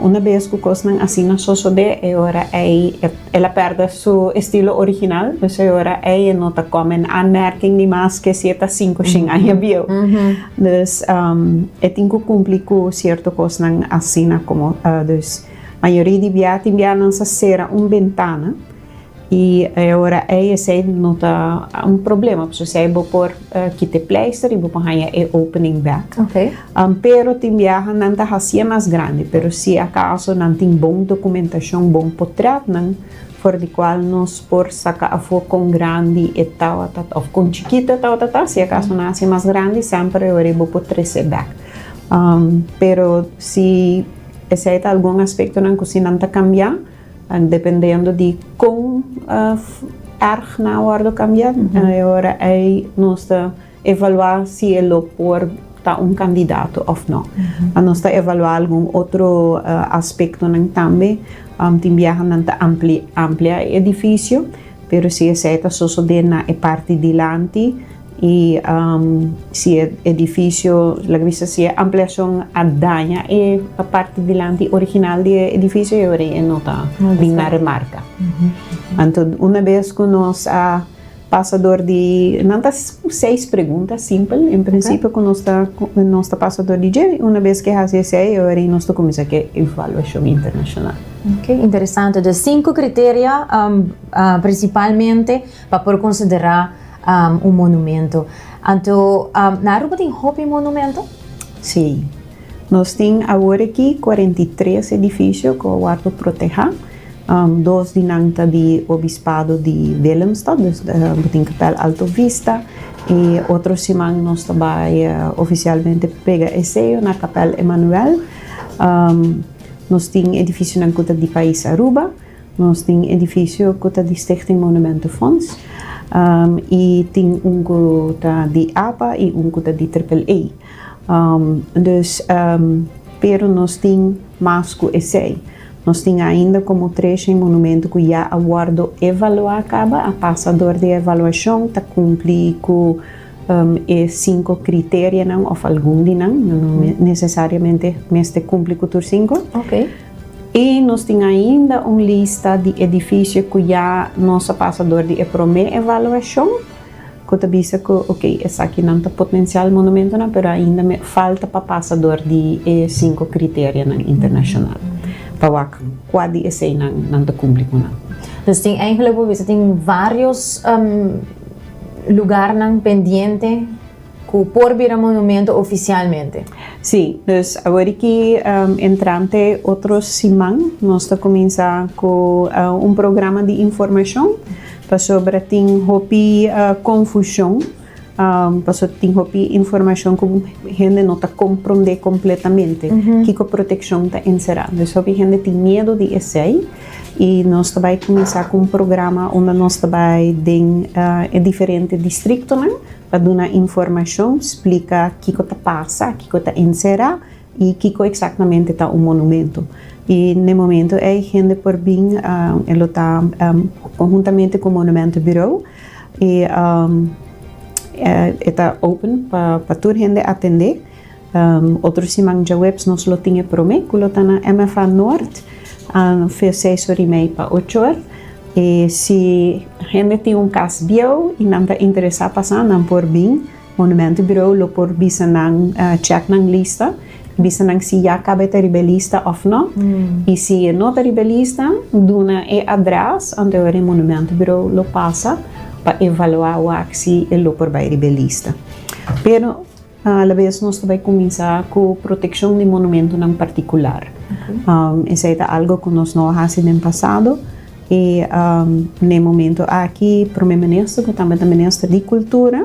Una bes ku kosnan asina sosodé, e ora ei el a pèrdè su estilo original, dus e ora ei e no ta kòm en aanmerking ni mas ke si e ta sinku shen aña bieu. Dus e tin ku kumpli ku sierto kosnan asina komo, dus mayoria di bia tin bia nan sa sera un bentana. I e ora ei esei no ta un problema, pasobra esei bo por kita e pleister i bo por haña e opening bek. Pero tin biaha nan ta hasié mas grandi, pero si akaso nan tin bon dokumentashon, bon potretnan for di kual nos por saka afó kon grandi e tabata òf kon chikito e tabata ta, si akaso nan hasié mas grandi semper e ora ei bo por tres'é bek. Pero si esei ta algun aspektonan ku si nan ta kambia. Dependiendo di kon erg nan a wordo cambia, e ora ey nos ta evalua si e lo por ta un candidato of no. Nos ta evalua algun otro aspectonan tambe. Tin biaha nan ta amplia e edificio, pero si esey ta sosode na e parti dilanti y si e edificio, laga bisa si e ampliacion a daña e parti dilanti original di e edificio e ora e no ta bin na remarca. Anto una bes cu nos a pasa door di, nan ta seis pregunta simpel en principio cu nos ta nos ta pasa door di dje, una bes cu e haci esey e ora nos ta cuminsa cu e evaluacion internacional.
Ok, interesante. Dus cinco criteria principalmente pa por considera un monumento. Anto, na Aruba tin hopi monumento?
Sí. Nos tin awor aki 43 edificio cu a wordo proteha. Dos di nan ta di Obispado di Willemstad, dus bo tin Kapel Alto Vista y otro siman nos ta bay oficialmente pega e seyo na Kapel Emanuel. Nos tin edificionan cu ta di Pais Aruba. Nos tin edifisio ku ta di Stichting Monumentenfonds i tin un ku ta di apa i un ku ta di Triple A. Dus, pero nos tin mas ku esei. Nos tin ainda komo treshen monumento ku ya a wòrdu evaluá kaba, a pasa dor di e evaluashon, ta kumpli ku e sinku kriterianan òf algun di nan, no nesesariamente mester kumpli ku tur sinku. I nos tin ainda un lista di edifisio ku ya nos a pasa dor di e promé evaluashon, ku ta bisa ku oke, esakinan ta potensial monumentonan, pero ainda me falta pa pasa dor di e sinku kriterianan internashonal pa wak kua di eseinan nan ta kumpli ku nan.
Dus tin eigenlijk bo bisa tin vários lugarnan pendiente Ku por bira monumento ofisialmente.
Sí, dus awor aki entrante otro siman nos ta kuminsá ku un programa di informashon pasobra tin hopi konfushon. Paso tin hopi informashon ku hende no ta komprondé kompletamente kiko protekshon ta enserá. Dus hopi hende tin miedu di esei i nos ta bai kuminsá ku un programa unda nos ta bai den e diferente distriktonan pa duna informashon, splika kiko ta pasa, kiko ta enserá i kiko eksaktamente ta un monumento. I n'e momento ei hende por bin, e lo ta konhuntamente ku Monumentenbureau. I e ta open pa tur hende atendé. Otro siman djaweps nos lo tin e promé ku lo ta na MFA Noord, fe seis or i mei pa ocho or. I si hende tin un kas bieu i nan ta interesá pasá nan por bin. Monumentenbureau lo por bisa nan check nan lista, bisa nan si ya caba e ta riba e lista of no, y si e no ta riba e lista, duna e adres anto ora e Monumentenbureau lo pasa pa evalua wak si e lo por bay riba e lista. Pero a la bes nos ta bay cuminsa cu proteccion di monumentonan particular. Esey ta algo cu nos no a haci den pasado y n'e momento aki Prome Minister cu tambe ta Minister di Cultura,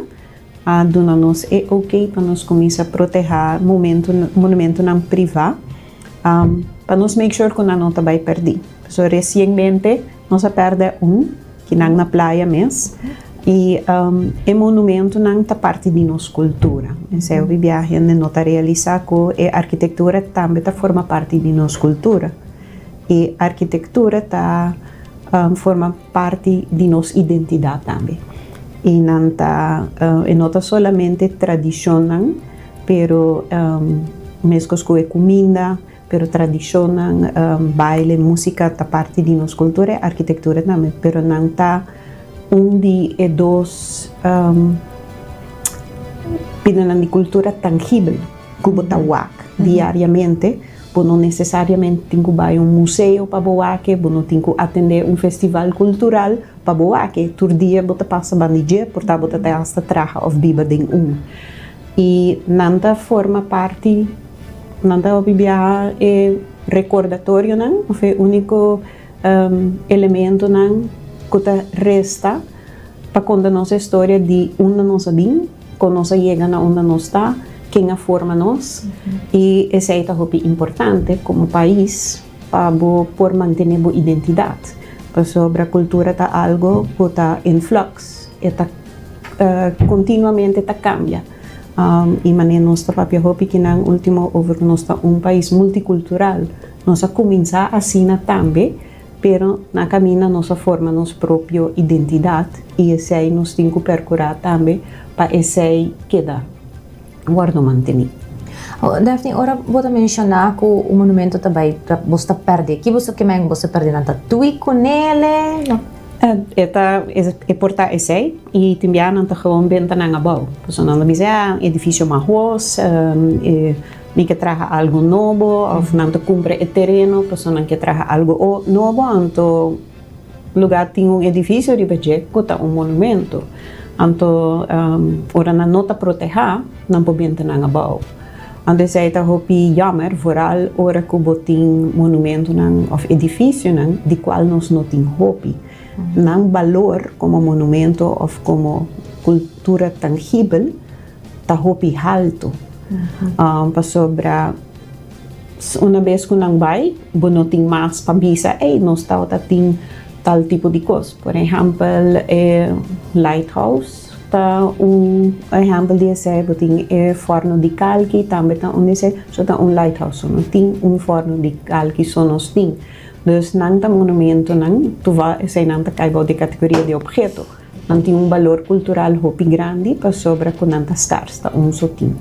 A duna nos e ok pa nos cuminsa proteha monumentonan priva pa nos make sure cu nan no ta bay perdi. Pasobra recienmente nos a perde un kinan na playa mes y e monumentonan ta parti di nos cultura. Esey hopi biaha hende no ta realisa cu e arkitectura tambe ta forma parti di nos cultura. E arkitectura ta forma parti di nos identidat tambe. I nan ta, e no ta solamente tradishonnan, pero meskos ku e kuminda, pero tradishonnan, baile, músika ta parti di nos kultura, e arkitektura tambe, pero nan ta un di e dos pidanan di kultura tangibel ku bo ta wak diariamente. Bo no nesesariamente tin ku bai un museo pa bo wak e, bo no tin ku atendé un festival kultural pa bo wak e. Tur dia bo ta pasa banda di dje, por ta bo ta ta hasta traha òf biba den un. I nan ta forma parti, nan ta hopi biaha e rekordatorionan òf e úniko elementonan ku ta resta pa konta nos e storia di unda nos a bin, kon nos a yega na unda nos ta, ken a forma nos i esei ta hopi importante komo pais pa bo por mantené bo identidat pasobra kultura ta algo ku ta in flux, e ta kontinuamente ta kambia i manera nos ta papia hopi kinan ultimo over ku nos ta un pais multikultural. Nos a kuminsá asina tambe, pero na kaminda nos a forma nos propio identidat i esei nos tin ku perkurá tambe pa esei keda wòrdu mantení.
Daphne, ora bo ta menshoná ku un monumento ta bai, bo ta pèrdè, ki bo sa ke men bo ta pèrdè? Nan ta tui kunele?
E ta, e por ta esei i tin bia nan ta gewoon benta nan abou. Pasobra nan ta bisa, ah, edifisio mahos, e. Mi ke traha algu nobo of nan ta kumpra e tereno pasobra nan ke traha algu nobo anto lugar tin un edifisio riba dje ku ta un monumento. Anto ora nan no ta protehá nan por benta nan abou. Anto esei ta hopi jammer vooral ora ku bo tin monumentonan of edifisionan di kual nos no tin hopi. Nan balor komo monumento of komo kultura tangibel ta hopi haltu pasobra una bes ku nan bai bo no tin mas pa bisa ey nos tabata tin tal tipo di kos por ehèmpel e lighthouse ta un ehèmpel di esei bo tin e fòrnu di kalki tambe ta un di esei so ta un lighthouse so no tin un fòrnu di kalki so nos tin dus nan ta monumentonan tuval eseinan ta kai bou di kategoria di opheto. Nan tin un balor kultural hopi grandi pasobra ku nan ta skars, ta un so tin.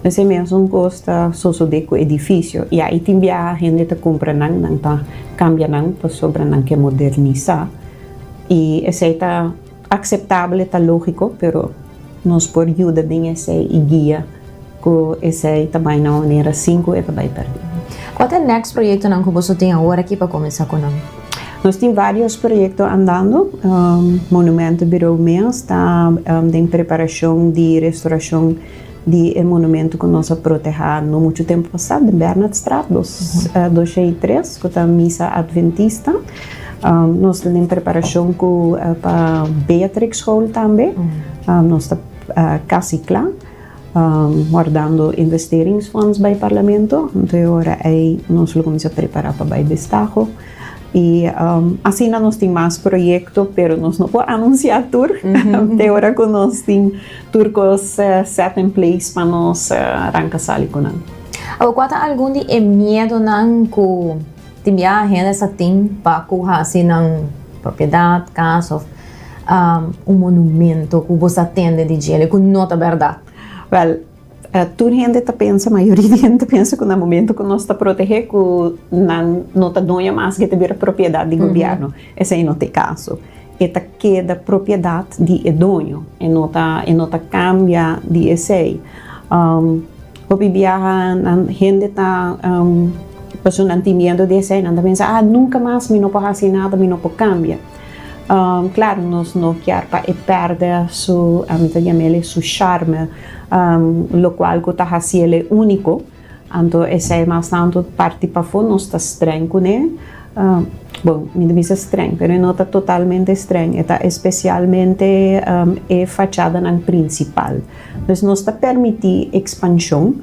Esei mesun kos ta sosodé ku edifisio. I ai tin biaha hende ta kumpra nan, nan ta kambia nan pasobra nan ke modernisá. I esei ta akseptabel, e ta lógiko, pero nos por yuda den esei i guia Ku esei ta bai na un manera sin ku e ta bai pèrdí.
Kua ta e next proyektonan ku boso tin awor aki pa kuminsá ku nan?
Nos tin vários proyekto andando. Monumentenbureau mes ta den preparashon di restorashon di e monumento ku nos a protehá no muchu tempu pasá den Bernardstraat 203 ku ta Misa Adventista. Nos ta den preparashon ku pa Beatrixschool tambe. Nos ta. casi cla, wardando investeringsfonds bay Parlamento, anto e ora ey nos lo cuminsa prepara pa bay destaho. Y asina nos tin mas proyecto, pero nos no por anuncia tur te ora cu nos tin tur cos set in place pa nos ranca sali cu nan.
Awor, cua ta algun di e miedonan cu tin biaha hende sa tin pa cu haci nan propiedad, cas of un monumento cu bo sa tende di djele cu no ta berdad?
Wel, Tur hende ta pensa, mayoria di hende ta pensa ku na momento ku nos ta protegé ku nan no ta doño mas ke ta bira propiedat di gobièrnu. Esei no ta e kaso. E ta keda propiedat di e doño, e no ta e no ta kambia di esei. Hopi biaha nan hende ta pasobra nan tin miedu di esei nan ta pensa ah nunka mas mi no por hasi nada, mi no por kambia. Claro, nos no kier pa e perde su, mi ta yam'el su charme, locual cu ta haciel e unico. Anto esey mas tanto parti pafo nos ta streng cune. Bon, mi ta bisa streng, pero e no ta totalmente streng, e ta especialmente e fachadanan principal. Dus nos ta permiti expansion,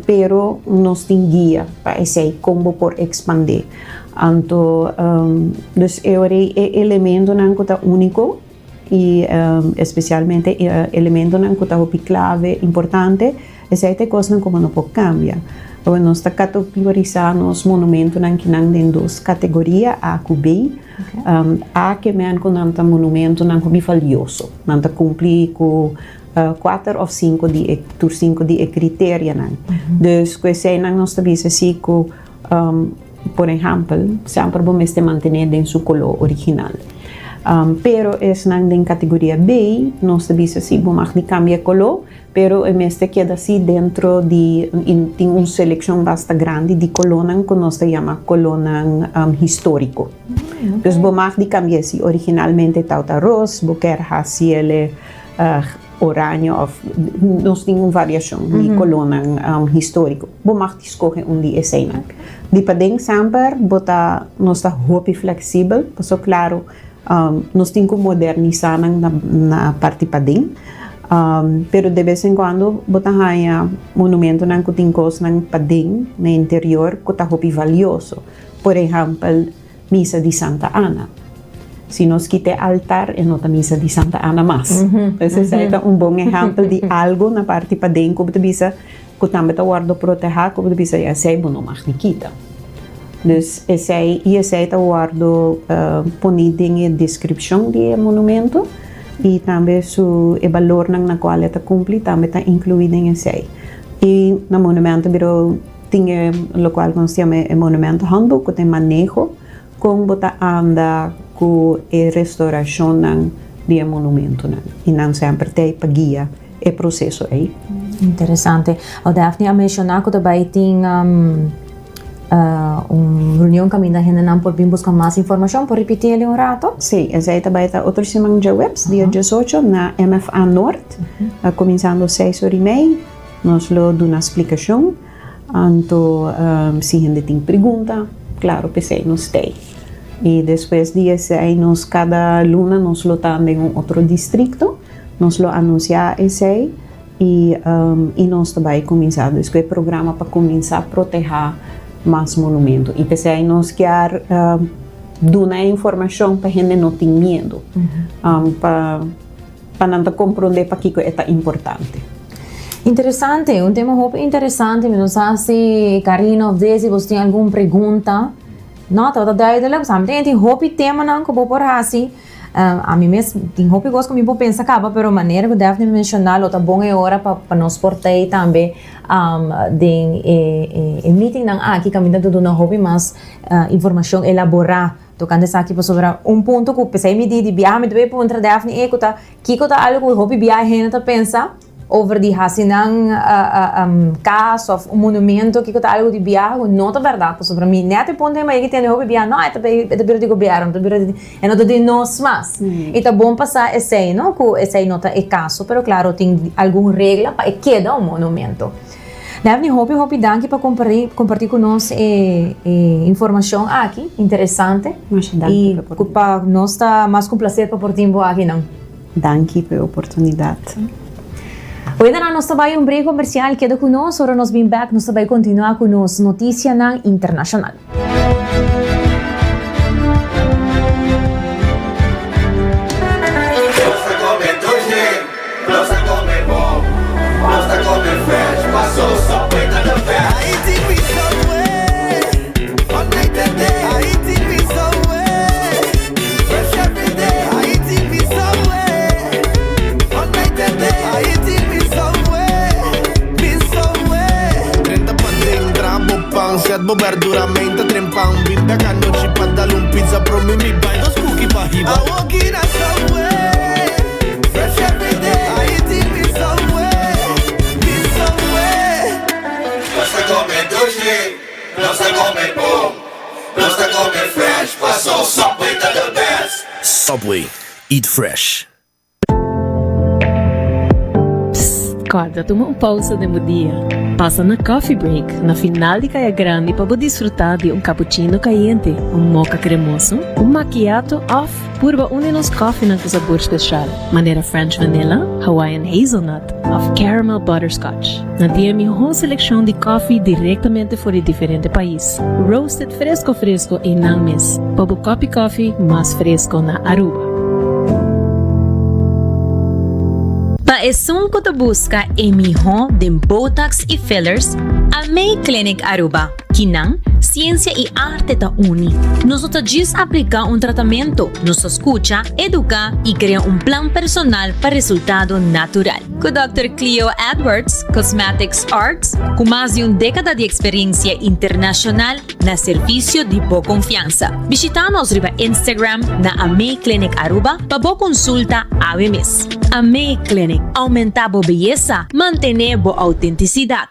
pero nos tin guia pa esey con bo por expande. Anto, dus e ora ei e elementonan ku ta úniko i espesialmente e elementonan ku ta hopi klave, importante, esei ta e kosnan ku bo no por kambia. Awor nos ta kategorisá nos monumentonan kinan den dos kategoria, A ku B. A ke men ku nan ta monumentonan hopi valioso. Nan ta kumpli ku kuater òf sinku di e tur sinku di e kriterianan. Dus ku eseinan nos ta bisa si ku. Por ehèmpel, semper bo mester mantené den su koló original. Pero esnan den kategoria B, nos ta bisa si bo mag di kambia e koló, pero e mester keda si dentro di, tin un selekshon basta grandi di kolónan ku nos ta yama kolónan históriko. Dus bo mag di kambia si originalmente tawta ros, bo kier hasi el oraño of nos tin un variashon di kolónan históriko. Bo mag di skohe un di eseinan. Di paden semper bo ta nos ta hopi fleksibel paso klaro nos tin ku modernisá nan na parti paden pero de bes en kuando bo ta haña monumentonan ku tin kosnan paden na interior ku ta hopi valioso. Por ehèmpel. Misa di Santa Ana. Si nos kita e altar, e no ta misa di Santa Ana mas. Pues esei ta un bon ehèmpel di algu na parti paden ku bo ta bisa ku tambe ta wòrdu protehá, ku bo ta bisa esei bo no mag di kita. Dus esei, i esei ta wòrdu poní den e deskripshon di e monumento i tambe su e balornan na kual e ta kumpli tambe ta inkluí den esei. I na Monumento Biro. Tin e lokual ku nos yama e Monumento Handboek ku ta e maneho kon bo ta anda ku e restaurashonnan di e monumentonan i nan semper ta ei pa guia e proseso ei.
Interesante. Awor Daphne a menshoná ku ta bai tin un reunion kaminda hendenan por bin buska mas informashon. Por ripití el un rato?
Sí, esei ta bai ta otro siman djaweps, dia diesocho, na MFA Noord, kuminsando seis ora i mei. Nos lo duna splikashon, anto si hende tin pregunta, klaro p'esei nos t'ei. I despues di esei nos kada luna nos lo ta den un otro distrikto, nos lo anunsiá esei i i nos ta bai kuminsá dus ku e programa pa kuminsá protehá mas monumento. I p'esei nos kier duna e informashon pa hende no tin miedu pa. Pa nan ta komprondé pakiko e ta importante.
Interesante, un tema hopi interesante. Mi no sa si Karina of Desi boso tin algun pregunta. No, tabata duidelijk. Pasobra mi ta tin hopi temanan ku bo por hasi. Ami mes tin hopi kos ku mi por pensa kaba, pero manera ku Daphne menshoná lo ta bon e ora pa pa nos por ta ei tambe den e e meetingnan aki kaminda ta duna hopi mas informashon elaborá. Tokante esaki pasobra un punto ku p'esei mi di di biaha mi ta bay puntra Daphne e ku ta kiko ta algu ku hopi biaha hende ta pensa over di hasi nan kas òf un monumento kiko ta algu di biaha ku no ta bèrdat pasobra mi nèt e punto ei mi a yega tende hopi biaha no e ta bay e ta bira di gobièrnu e ta bira di e no ta di nos mas i ta bon pa sa esei no ku esei no ta e kaso pero klaro tin algun regla pa e keda un monumento. Daphne, hopi hopi danki pa comparti cu nos e informacion aki, interesante.
Masha danki
pa Y pa nos ta mas cu un placer pa por tin bo aki nan.
Danki pa e oportunidad.
Oidanan nos ta bai un break comercial, keda cu nos, ora nos bin back nos ta bai continua cu nos noticianan internacional.
Nos ta come dushi, nos ta come bon, nos ta come fresh, paso Subway ta the best.
Haiti pizza way, all night and day. Haiti pizza way, fresh every day. Haiti pizza way, all night and day. Haiti pizza way, pizza way.
Drenta paden, traha bo pan, zet bo berdura meinta trempan. Bin bek anochi pa dal un pizza prome mi bai dos kuki pa hiba.
Awoki na Subway, fresh every day. Haiti pizza way, pizza way.
Nos ta come dushi, nos ta come bon, nos ta come fresh, paso Subway ta the best.
Subway, eat fresh.
Psst, kòrda tuma un pousa den bo dia. Pasa na Coffee Break na final di Kaya Grandi pa bo disfrutá di un cappuccino kayente, un mocha kremoso, un macchiato òf purba un di nos kòfinan ku sabor speshal, manera French Vanilla, Hawaiian Hazelnut òf Caramel Butterscotch. Nan tin e mihó selekshon di kòfi direktamente for di diferente pais, roasted Fresco fresco einan mes pa bo kopi kofi mas fresco na Aruba.
Pa esun cu ta busca e miho den botox y fillers, Amei Clinic Aruba, kinan ciencia y arte ta uni. Nos no ta djis aplica un tratamento, nos ta scucha, educa y crea un plan personal pa resultado natural. Ku Dòkter Cleo Edwards, Cosmetics Arts, ku mas di un dékada di eksperensia internashonal na servisio di bo konfiansa. Bishitá nos riba Instagram na Amei Clinic Aruba pa bo konsulta awe mes. Amei Clinic, oumentá bo beyesa, mantené bo outentisidat.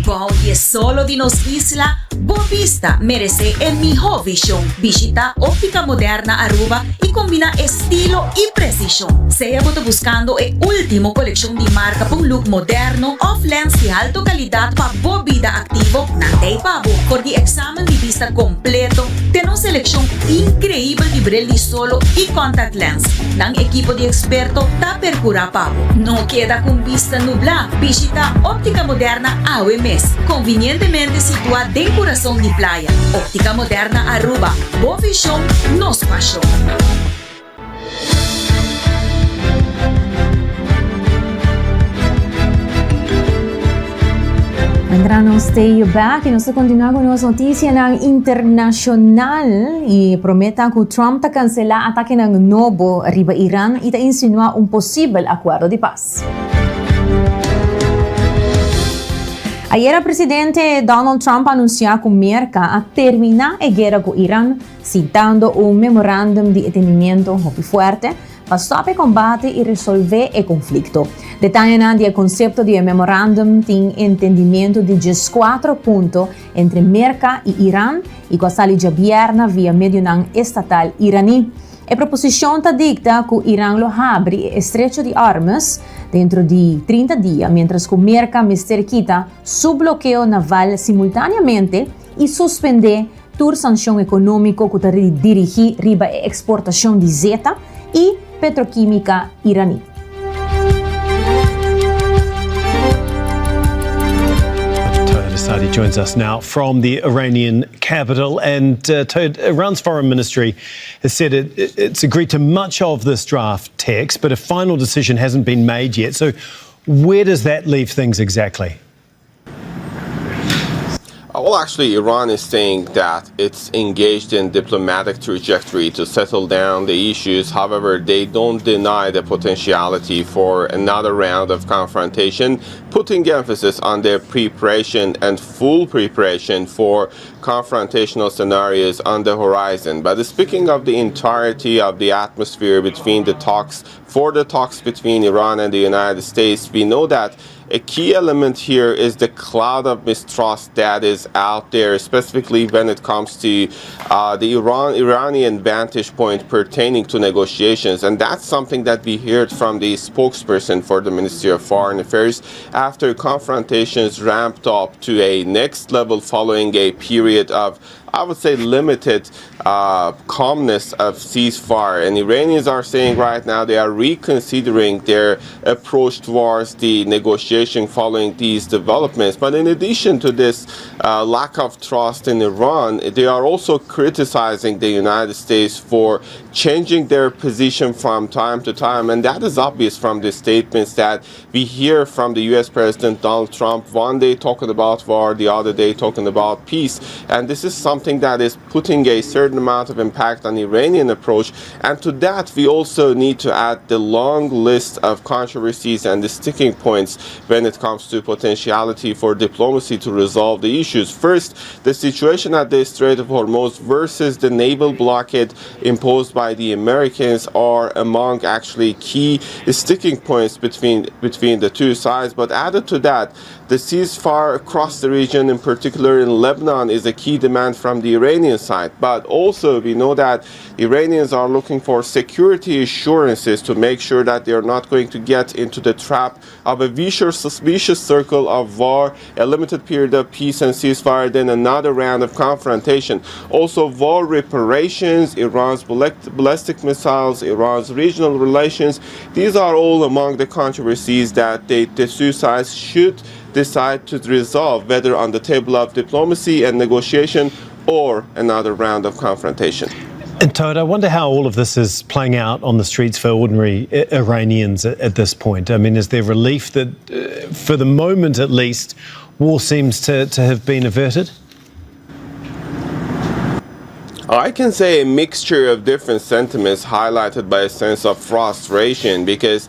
Bou di e solo di nos isla, bo bista merece e miho vision. Bishita Optica Moderna Aruba y combina estilo y precision. Sea bo ta buscando e ultimo coleccion di marca pa un look moderno of lens di alto calidad pa bo bida activo, nan ta ei pa bo. For di examen di bista completo te nos seleccion increibel di bril di solo y contact lens, nan ekipo di experto ta percura pa bo. No keda cu un bista nubla, bishita Optica Moderna awe mes, convinientemente situa den curason di playa. Optica Moderna Aruba, bo vision, nos pasion.
Entra nos stay back y nos ta continua cu nos noticianan internacional y prometa cu Trump ta cancela atakenan nobo riba Iran y ta insinua un posibel acuerdo di paz. Ayera presidente Donald Trump a anuncia cu Merca a termina e guera cu Iran citando un memorandum di entendimiento hopi fuerte pa stop e combate y resolve e conflicto. Detayenan di e concepto di e memorandum tin entendimiento di diescuatro punto entre Merca y Iran y cu a sali djabierna via medionan estatal Iraní. E proposicion ta dicta cu Iran lo habri e Estrecho di Hormuz dentro di 30 dia mientras cu Merca mester kita su blokeo naval simultaneamente y suspende tur sancion economico cu ta dirigi riba e exportacion di zeta y petroquimica Iraní.
Tohid Asadi joins us now from the Iranian capital. And uh, Tohid, Iran's foreign ministry has said it, it's agreed to much of this draft text, but a final decision hasn't been made yet. So, where does that leave things exactly?
Uh, well, actually, Iran is saying that it's engaged in diplomatic trajectory to settle down the issues. However, they don't deny the potentiality for another round of confrontation, putting emphasis on their preparation and full preparation for confrontational scenarios on the horizon. But speaking of the entirety of the atmosphere between the talks, for the talks between Iran and the United States, we know that a key element here is the cloud of mistrust that is out there, specifically when it comes to uh, the Iran Iranian vantage point pertaining to negotiations. And that's something that we heard from the spokesperson for the Ministry of Foreign Affairs after confrontations ramped up to a next level following a period of I would say, limited calmness of ceasefire. And Iranians are saying right now they are reconsidering their approach towards the negotiation following these developments. But in addition to this lack of trust in Iran, they are also criticizing the United States for changing their position from time to time. And that is obvious from the statements that we hear from the U.S. President Donald Trump, one day talking about war, the other day talking about peace. And this is something that is putting a certain amount of impact on the Iranian approach. And to that, we also need to add the long list of controversies and the sticking points when it comes to potentiality for diplomacy to resolve the issues. First, the situation at the Strait of Hormuz versus the naval blockade imposed by the Americans are among actually key sticking points between between the two sides. But added to that, the ceasefire across the region, in particular in Lebanon, is a key demand from the Iranian side. But also, we know that Iranians are looking for security assurances to make sure that they are not going to get into the trap of a vicious, vicious circle of war, a limited period of peace and ceasefire, then another round of confrontation. Also, war reparations, Iran's ballistic missiles, Iran's regional relations, these are all among the controversies that they, the two sides should decide to resolve, whether on the table of diplomacy and negotiation or another round of confrontation.
And Todd, I wonder how all of this is playing out on the streets for ordinary Iranians at, this point. I mean, is there relief that, for the moment at least, war seems to, to have been averted?
I can say a mixture of different sentiments highlighted by a sense of frustration because,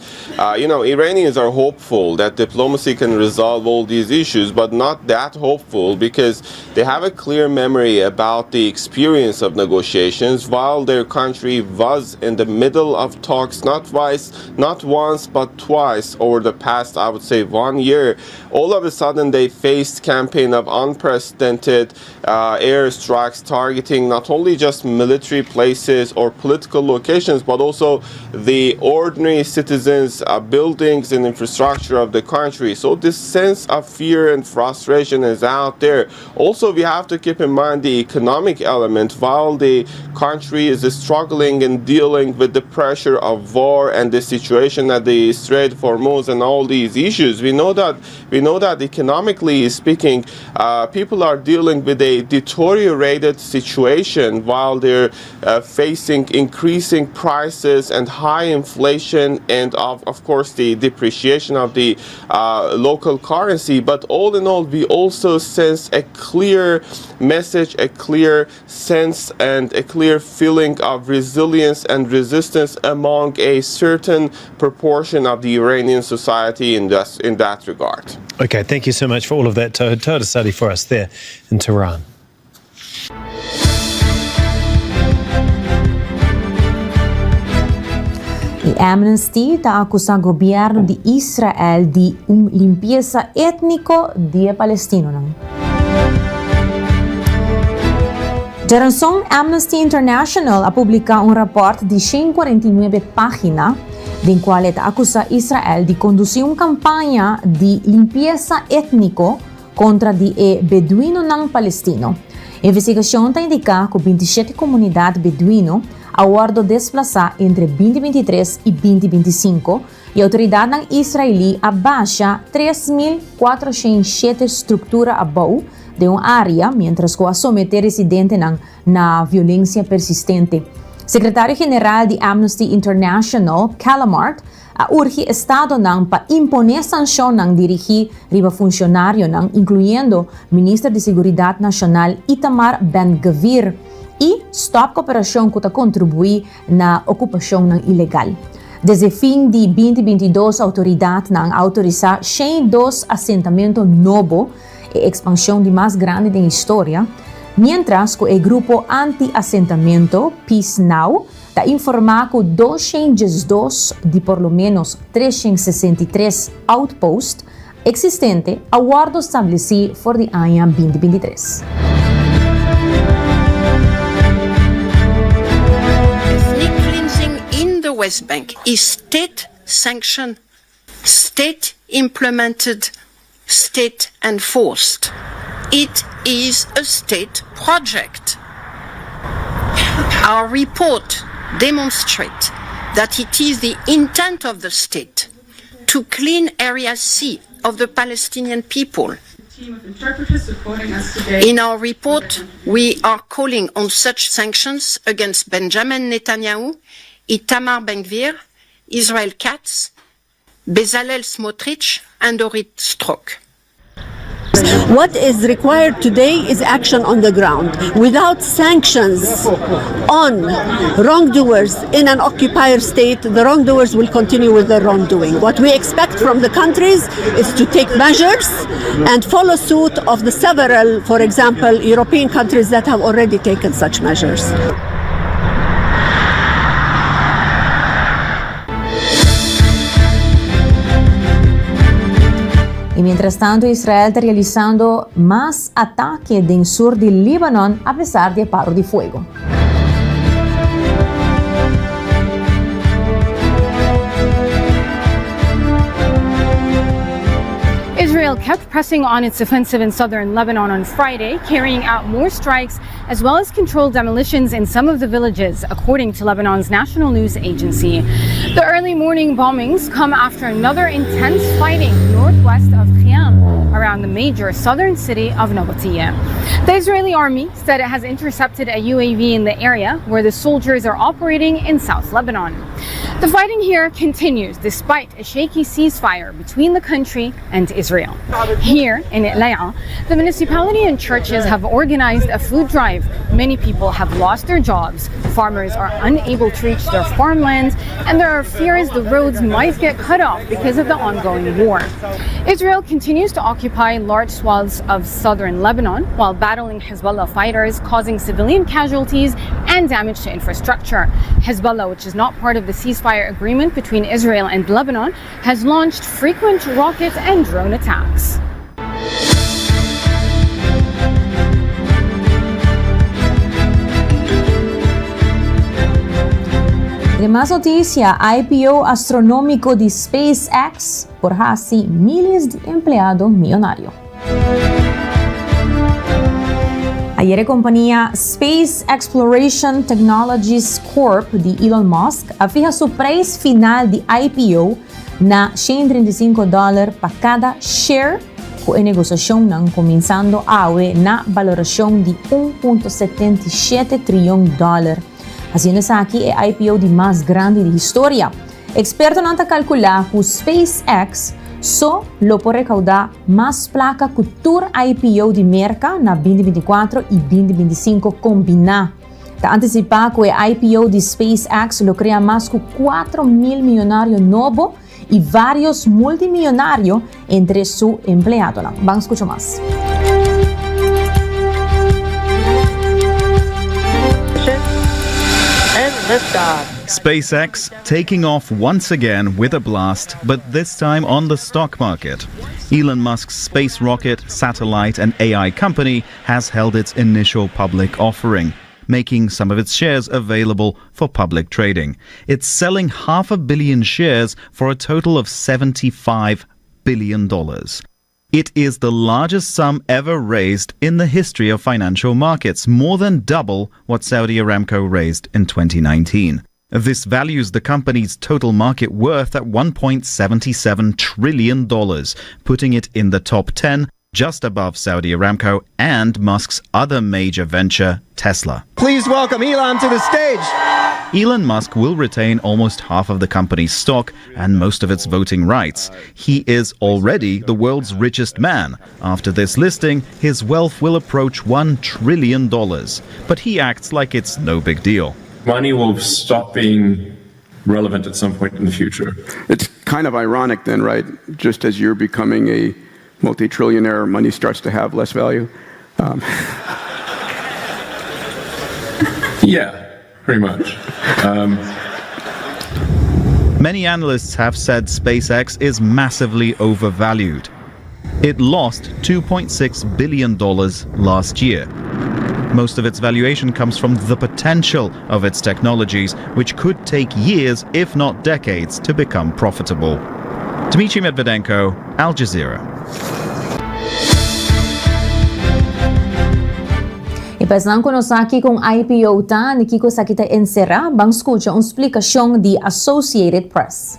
you know, Iranians are hopeful that diplomacy can resolve all these issues, but not that hopeful because they have a clear memory about the experience of negotiations while their country was in the middle of talks, not twice, not once, but twice over the past, I would say, one year. All of a sudden, they faced campaign of unprecedented airstrikes targeting not only just military places or political locations, but also the ordinary citizens, buildings, and infrastructure of the country. So this sense of fear and frustration is out there. Also, we have to keep in mind the economic element. While the country is struggling and dealing with the pressure of war and the situation at the Strait of Hormuz and all these issues, we know that we know that economically speaking, people are dealing with a deteriorated situation while they're facing increasing prices and high inflation and of, of course the depreciation of the local currency. But all in all, we also sense a clear message, a clear sense and a clear feeling of resilience and resistance among a certain proportion of the Iranian society in that, in that regard.
Okay, thank you so much for all of that, Tohid Asadi for us there in Tehran.
Y Amnesty ta acusa gobierno di Israel di un limpiesa etnico di e palestinonan. Djaranson Amnesty International a publica un raport di 149 pagina den cual e ta acusa Israel di conduci un campaña di limpiesa etnico kontra di e beduinonan palestino. Investigashon ta indiká ku 27 komunidat beduino a wòrdu desplasá entre 2023 i 2025 i outoridatnan israelí a basha 3,407 struktura abou den un área miéntras ku a someté residentenan na violensia persistente. Sekretario general di Amnesty International, Callamard, a urgi estadonan pa imponé sanshonnan dirigí riba funshonarionan, inkluyendo Minister di Seguridat Nashonal Itamar Ben Gvir, i stòp koperashon ku ta kontribuí na okupashonnan ilegal. Desde fin di 2022 outoridatnan a outorisá 102 asentamentu nobo, e ekspanshon di mas grandi den historia, miéntras ku e grupo anti-asentamentu Peace Now ta informá ku 212 di por lo ménos 363 outpost eksistente a wòrdu stablesí for di aña 2023.
Ethnic cleansing in the West Bank is state sanctioned, state implemented, state enforced. It is a state project. Our report demonstrates that it is the intent of the state to clean Area C of the Palestinian people. In our report, we are calling on such sanctions against Benjamin Netanyahu, Itamar Ben-Gvir, Israel Katz, Bezalel Smotrich and Orit Strock.
What is required today is action on the ground. Without sanctions on wrongdoers in an occupier state, the wrongdoers will continue with their wrongdoing. What we expect from the countries is to take measures and follow suit of the several, for example, European countries that have already taken such measures.
Y mientras tanto Israel ta realisando mas atake den sur di Libanon apesar di e paro di fuego.
Israel kept pressing on its offensive in southern Lebanon on Friday, carrying out more strikes as well as controlled demolitions in some of the villages, according to Lebanon's national news agency. The early morning bombings come after another intense fighting northwest of Khiam around the major southern city of Nabatieh. The Israeli army said it has intercepted a UAV in the area where the soldiers are operating in South Lebanon. The fighting here continues despite a shaky ceasefire between the country and Israel. Here in Elia, the municipality and churches have organized a food drive. Many people have lost their jobs. Farmers are unable to reach their farmlands, and there are fears the roads might get cut off because of the ongoing war. Israel continues to occupy large swaths of southern Lebanon while battling Hezbollah fighters, causing civilian casualties and damage to infrastructure. Hezbollah, which is not part of the ceasefire agreement between Israel and Lebanon, has launched frequent rocket and drone attacks.
Den mas noticia, IPO astronomico di SpaceX por haci miles di empleado miyonario. Ayer e compania Space Exploration Technologies Corp di Elon Musk a fiha su prijs final di IPO na 135 dollar pa cada share cu e negociacionnan cuminsando awe na baloracion di 1.77 triyon dollar, haciendo esaki e IPO di mas grandi di historia. Ekspertonan ta kalkulá ku SpaceX so lo por rekaudá mas plaka ku tur IPO di Merka na 2024 i 2025 kombiná. Ta antisipá ku e IPO di SpaceX lo krea mas ku 4,000 miyonario nobo i vários multimiyonario entre su empleadonan. Ban skucha mas.
SpaceX taking off once again with a blast, but this time on the stock market. Elon Musk's space rocket, satellite, and AI company has held its initial public offering making some of its shares available for public trading. It's selling half a billion shares for a total of $75 billion. It is the largest sum ever raised in the history of financial markets, more than double what Saudi Aramco raised in 2019. This values the company's total market worth at $1.77 trillion, putting it in the top 10, just above Saudi Aramco and Musk's other major venture, Tesla.
Please welcome Elon to the stage.
Elon Musk will retain almost half of the company's stock and most of its voting rights. He is already the world's richest man. After this listing, his wealth will approach $1 trillion. But he acts like it's no big deal.
Money will stop being relevant at some point in the future.
It's kind of ironic then, right? Just as you're becoming a multi-trillionaire, money starts to have less value. Um.
yeah, pretty much. Um.
Many analysts have said SpaceX is massively overvalued. It lost $2.6 billion last year. Most of its valuation comes from the potential of its technologies, which could take years, if not decades, to become profitable. Dmitry Medvedenko, Al Jazeera.
Y pa esnan cu no sa kico un IPO ta ni kico esaki ta encera, ban scucha un splicacion di Associated Press.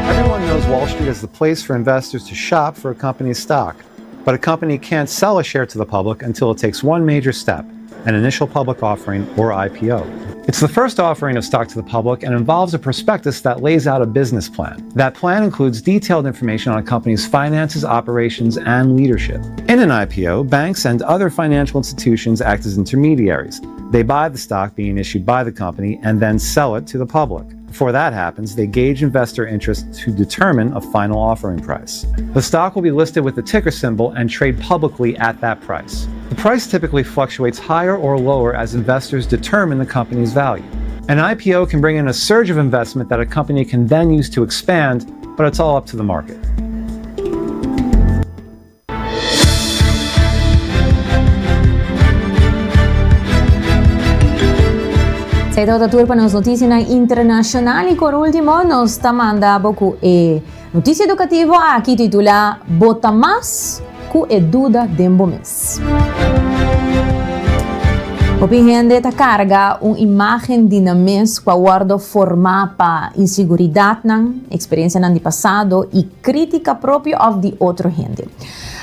Everyone knows Wall Street as the place for investors to shop for a company's stock. But a company can't sell a share to the public until it takes one major step an initial public offering or IPO. It's the first offering of stock to the public and involves a prospectus that lays out a business plan. That plan includes detailed information on a company's finances, operations, and leadership. In an IPO, banks and other financial institutions act as intermediaries. They buy the stock being issued by the company and then sell it to the public. Before that happens, they gauge investor interest to determine a final offering price. The stock will be listed with the ticker symbol and trade publicly at that price. The price typically fluctuates higher or lower as investors determine the company's value. An IPO can bring in a surge of investment that a company can then use to expand, but it's all up to the market.
Esey tabata tur pa nos noticianan internacional y por ultimo nos ta manda bo cu e noticia educativo aki titula Bo ta mas cu e duda den bo mes. Hopi hende ta carga un imagen di nan mes cu a wordo forma pa insiguridadnan, experiencianan di pasado y critica propio of di otro hende.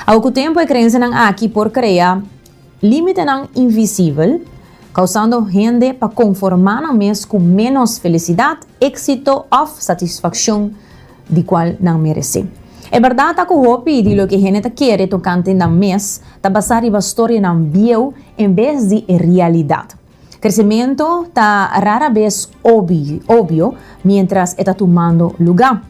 Awo cu tempo e creencianan aki por crea limitenan invisibel, causando hende pa conforma nan mes cu menos felicidad, exito of satisfaccion di cual nan merece. E berdad ta cu hopi di loke hende ta kere tocante nan mes ta basa riba storianan bieu en bes di e realidad. Crecemento ta rara bes obvio mientras e ta tumando luga.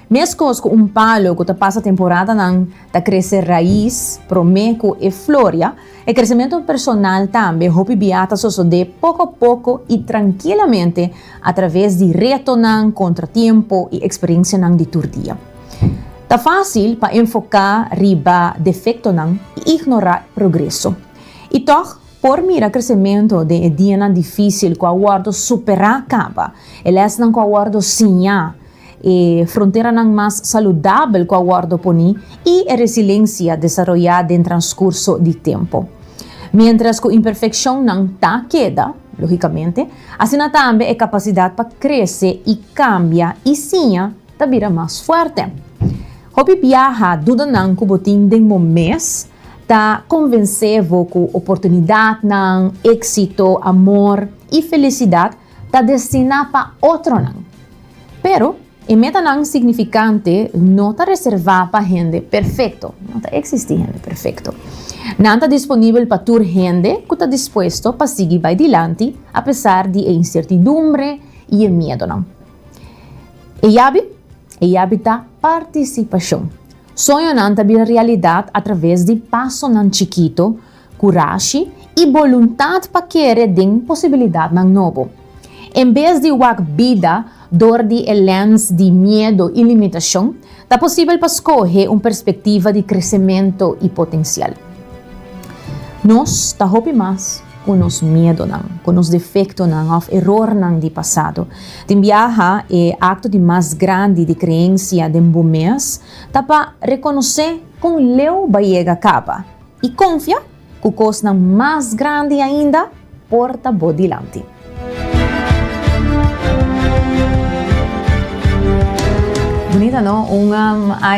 Mescos cu un palo cu ta pasa temporadanan ta crece rais prome cu e floria, e crecemento personal tambe hopi bia ta sosode poco poco y trankilamente a traves di retonan, contratiempo y experiencianan di tur dia. Ta facil pa enfoca riba defectonan y ignora progreso. Y tog, Por mira kresementu den e dianan difísil ku a wòrdu superá kaba, e lèsnan ku a wòrdu siñá, e fronteranan mas saludabel ku a wòrdu poní i e resilensia desaroyá den transkurso di tempu. Miéntras ku imperfekshonnan ta keda, lógikamente, asina tambe e kapasidat pa krese i kambia i siña ta bira mas fuerte. Hopi biaha dudanan ku bo tin den bo mes ta konvensé bo ku oportunidatnan, éksito, amor i felisidat ta destiná pa otronan. Pero, e metanan signifikante no ta reservá pa hende perfekto. No ta eksistí hende perfekto. Nan ta disponibel pa tur hende ku ta dispuesto pa sigui bai dilanti apesar di e insertidumbre i e miedonan. E yabi? E yabi ta partisipashon. Soñonan ta bira realidat atraves di pasonan chikito, kurashi i boluntat pa kere den posibilidatnan nobo. En bes di wak bida dor di e lens di miedo i limitashon, ta posibel pa skohe un perspektiva di kresementu i potensial. Nos ta hopi mas ku nos miedonan, ku nos defektonan òf erornan di pasado. Tin biaha e akto di mas grandi di kreensia den bo mes ta pa rekonosé kon leu bo a yega kaba i konfia ku kosnan mas grandi ainda por ta bo dilanti. Bunita no? Un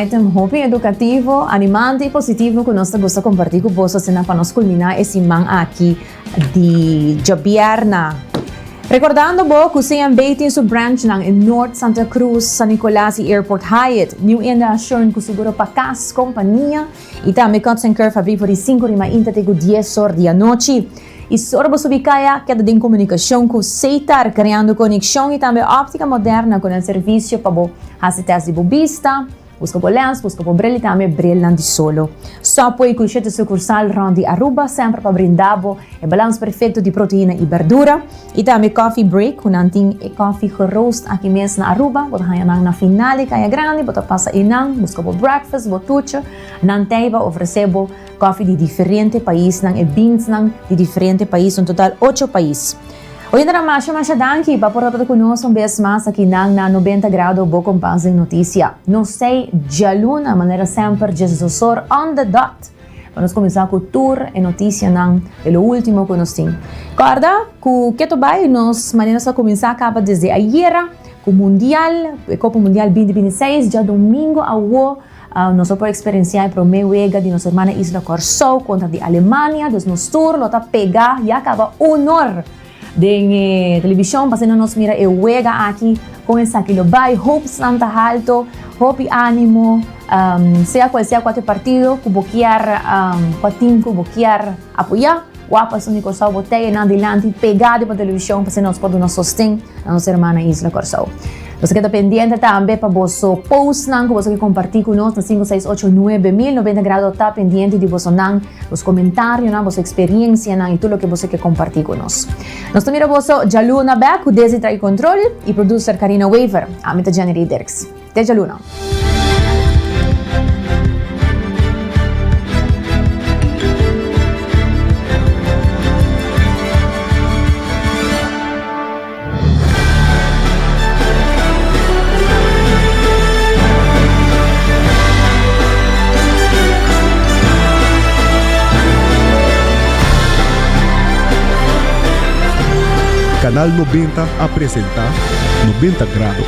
item hopi edukativo, animante i positivo ku nos ta gusta kompartí ku boso asina pa nos kulminá e siman aki di djabièrna. Rekordando bo ku CMB tin su branchnan in Noord, Santa Cruz, San Nicolas i Airport Hyatt. New Inda Assurance ku seguro pa kas, kompania i tambe Cuts and Curve habrí for di sinku di mainta te ku dies or di anochi. I sor bo subi kaya, keda den komunikashon ku Seitar, kreando konekshon i tambe óptika moderna ku nan servisio pa bo hasi tèst di bo bista, buska bo lèns, buska bo bril i tambe brilnan di solo. Subway ku shete sukursal rònt di Aruba semper pa brinda bo e balans perfekto di proteina i bèrdura. I tambe Coffee Break ku nan tin e kòfi geroost aki mes na Aruba. Bo ta haña nan na final di Kaya Grandi, bo ta pasa einan, buska bo breakfast, bo tuchi, nan tei pa ofresé bo. Koffie di diferente paisnan, e beansnan di diferente pais, un total ocho pais.
Oyentenan masha masha danki pa por tabata ku nos un bes mas aki nan na 90 Grado bo kompas den notisia. Nos sei djaluna manera semper djesdosor on the dot pa nos kuminsá ku tur e notisianan e lo ultimo ku nos tin. Kòrda ku keto bai nos manera nos a kuminsá kaba desde ayera ku mundial e Kopa Mundial 2026 djadumingo awo Nos lo por eksperensiá e promé wega di nos hermana isla Kòrsou kontra di Alemania, dus nos tur lo ta pegá ya kaba unor den e televishon pa asina nos mira e wega aki kon esaki lo bai. Hopesnan ta halto, hopi ánimo, sea kual sea kualke partido ku bo kier, kua tim ku bo kier apoyá, wak pa esun di Kòrsou bo tei nan dilanti pegá riba televishon pa asina nos por duna sosten na nos hermana isla Kòrsou. Nos a keda pendiente tambe pa boso postnan ku boso ke kompartí ku nos na sinku seis ocho nuebe mil 90 Grado ta pendiente di bosonan, boso komentarionan, boso eksperiensianan i tur loke boso ke kompartí ku nos. Nos ta mira boso djaluna bèk ku Desi Trae Control i producer Karina Wever. Ami ta Jenny Dirks. Te djaluna.
Canal 90 a presenta 90 Grado,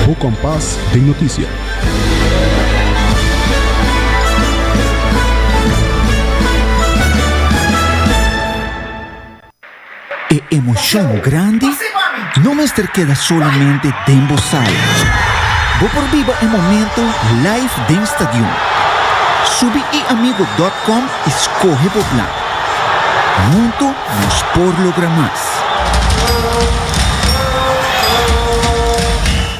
bo kompas den notisia.
E emocion grandi no mester keda solamente den bo sala. Bo por biba e momento live den stadion. Subi iamigo dot com y scoge bo plan. Hunto nos por logra mas.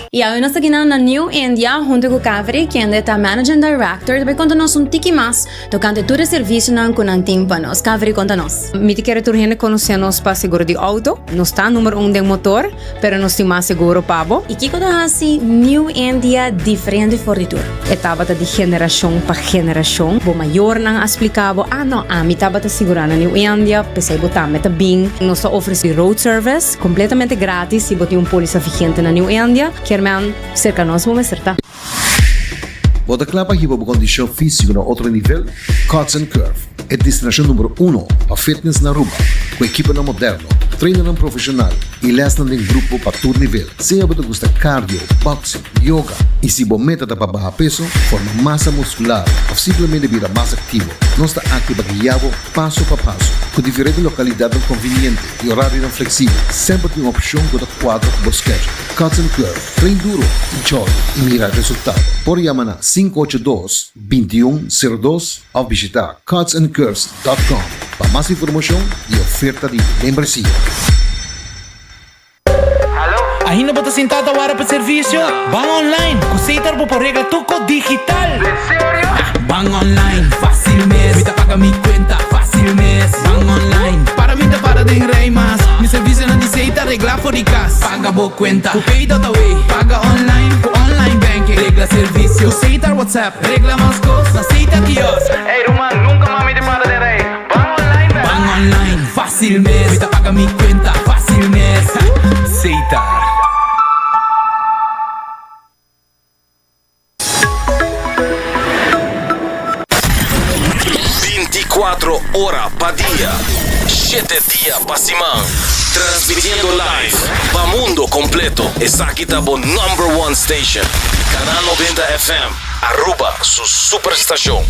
Y awe nos ta kinan na New India hunto cu Kaveri, kende ta Managing Director, ta bay conta nos un tiki mas Tokante tur e servisionan ku nan tin pa nos. Kaveri konta nos.
Mi ta kere tur hende konosé nos pa seguro di outo. Nos ta number un den motor, pero nos tin mas seguro pa bo.
I kiko ta hasi New India diferente for di tur?
E tabata di generashon pa generashon. Bo mayornan a splika bo, ah no, ami tabata sigurá na New India, p'esei bo tambe ta bin. Nos ta ofresé road service kompletamente gratis si bo tin un pólisa vigente na New India. Kier men, serka nos bo mester ta.
Bo ta kla pa hiba bo kondishon físiko na otro nivel? Cuts and Curve, e destinashon numero uno pa fitness na Aruba, ku ekiponan moderno, trainernan profeshonal i lèsnan den grupo pa tur nivel. Sea bo ta gusta cardio, boxing, yoga, i si bo meta ta pa baha peso, forma masa muskular òf simplemente bira mas aktivo, nos ta aki pa guia bo paso pa paso. Ku diferente lokalidatnan konviniente i orarionan fleksibel, semper tin un opshon ku ta kuadra ku bo schedule. Cuts and Curve. Train duro y jòi y mira resultado. Por yama na 582 21 02 òf bishita cutsandcurves.com pa mas informashon di oferta di membresia.
Ainda bo ta sintá ta wara pa servisio? Ban online! Ku Setar bo por regla tur kos digital! Ban online, fácil mes. Mi ta paga mi cuenta, fácil mes. Ban online, para mi ta para den rij mas. Mi servicionan di Setar regla for di cas. Paga bo cuenta cu Pay.awe. Paga online cu online banking. Regla servicio cu Setar WhatsApp. Regla mas cos na Setar kiosk. Ey ruman, nunca mas mi ta para den rij. Ban online bek. Ban online, fácil mes. Mi ta paga mi cuenta, fácil mes. Setar.
24 ora pa dia, shete dia pa siman. Transmitiendo live pa mundo completo. Esaki ta bo number one station. Canal 90 FM, Aruba su superstacion.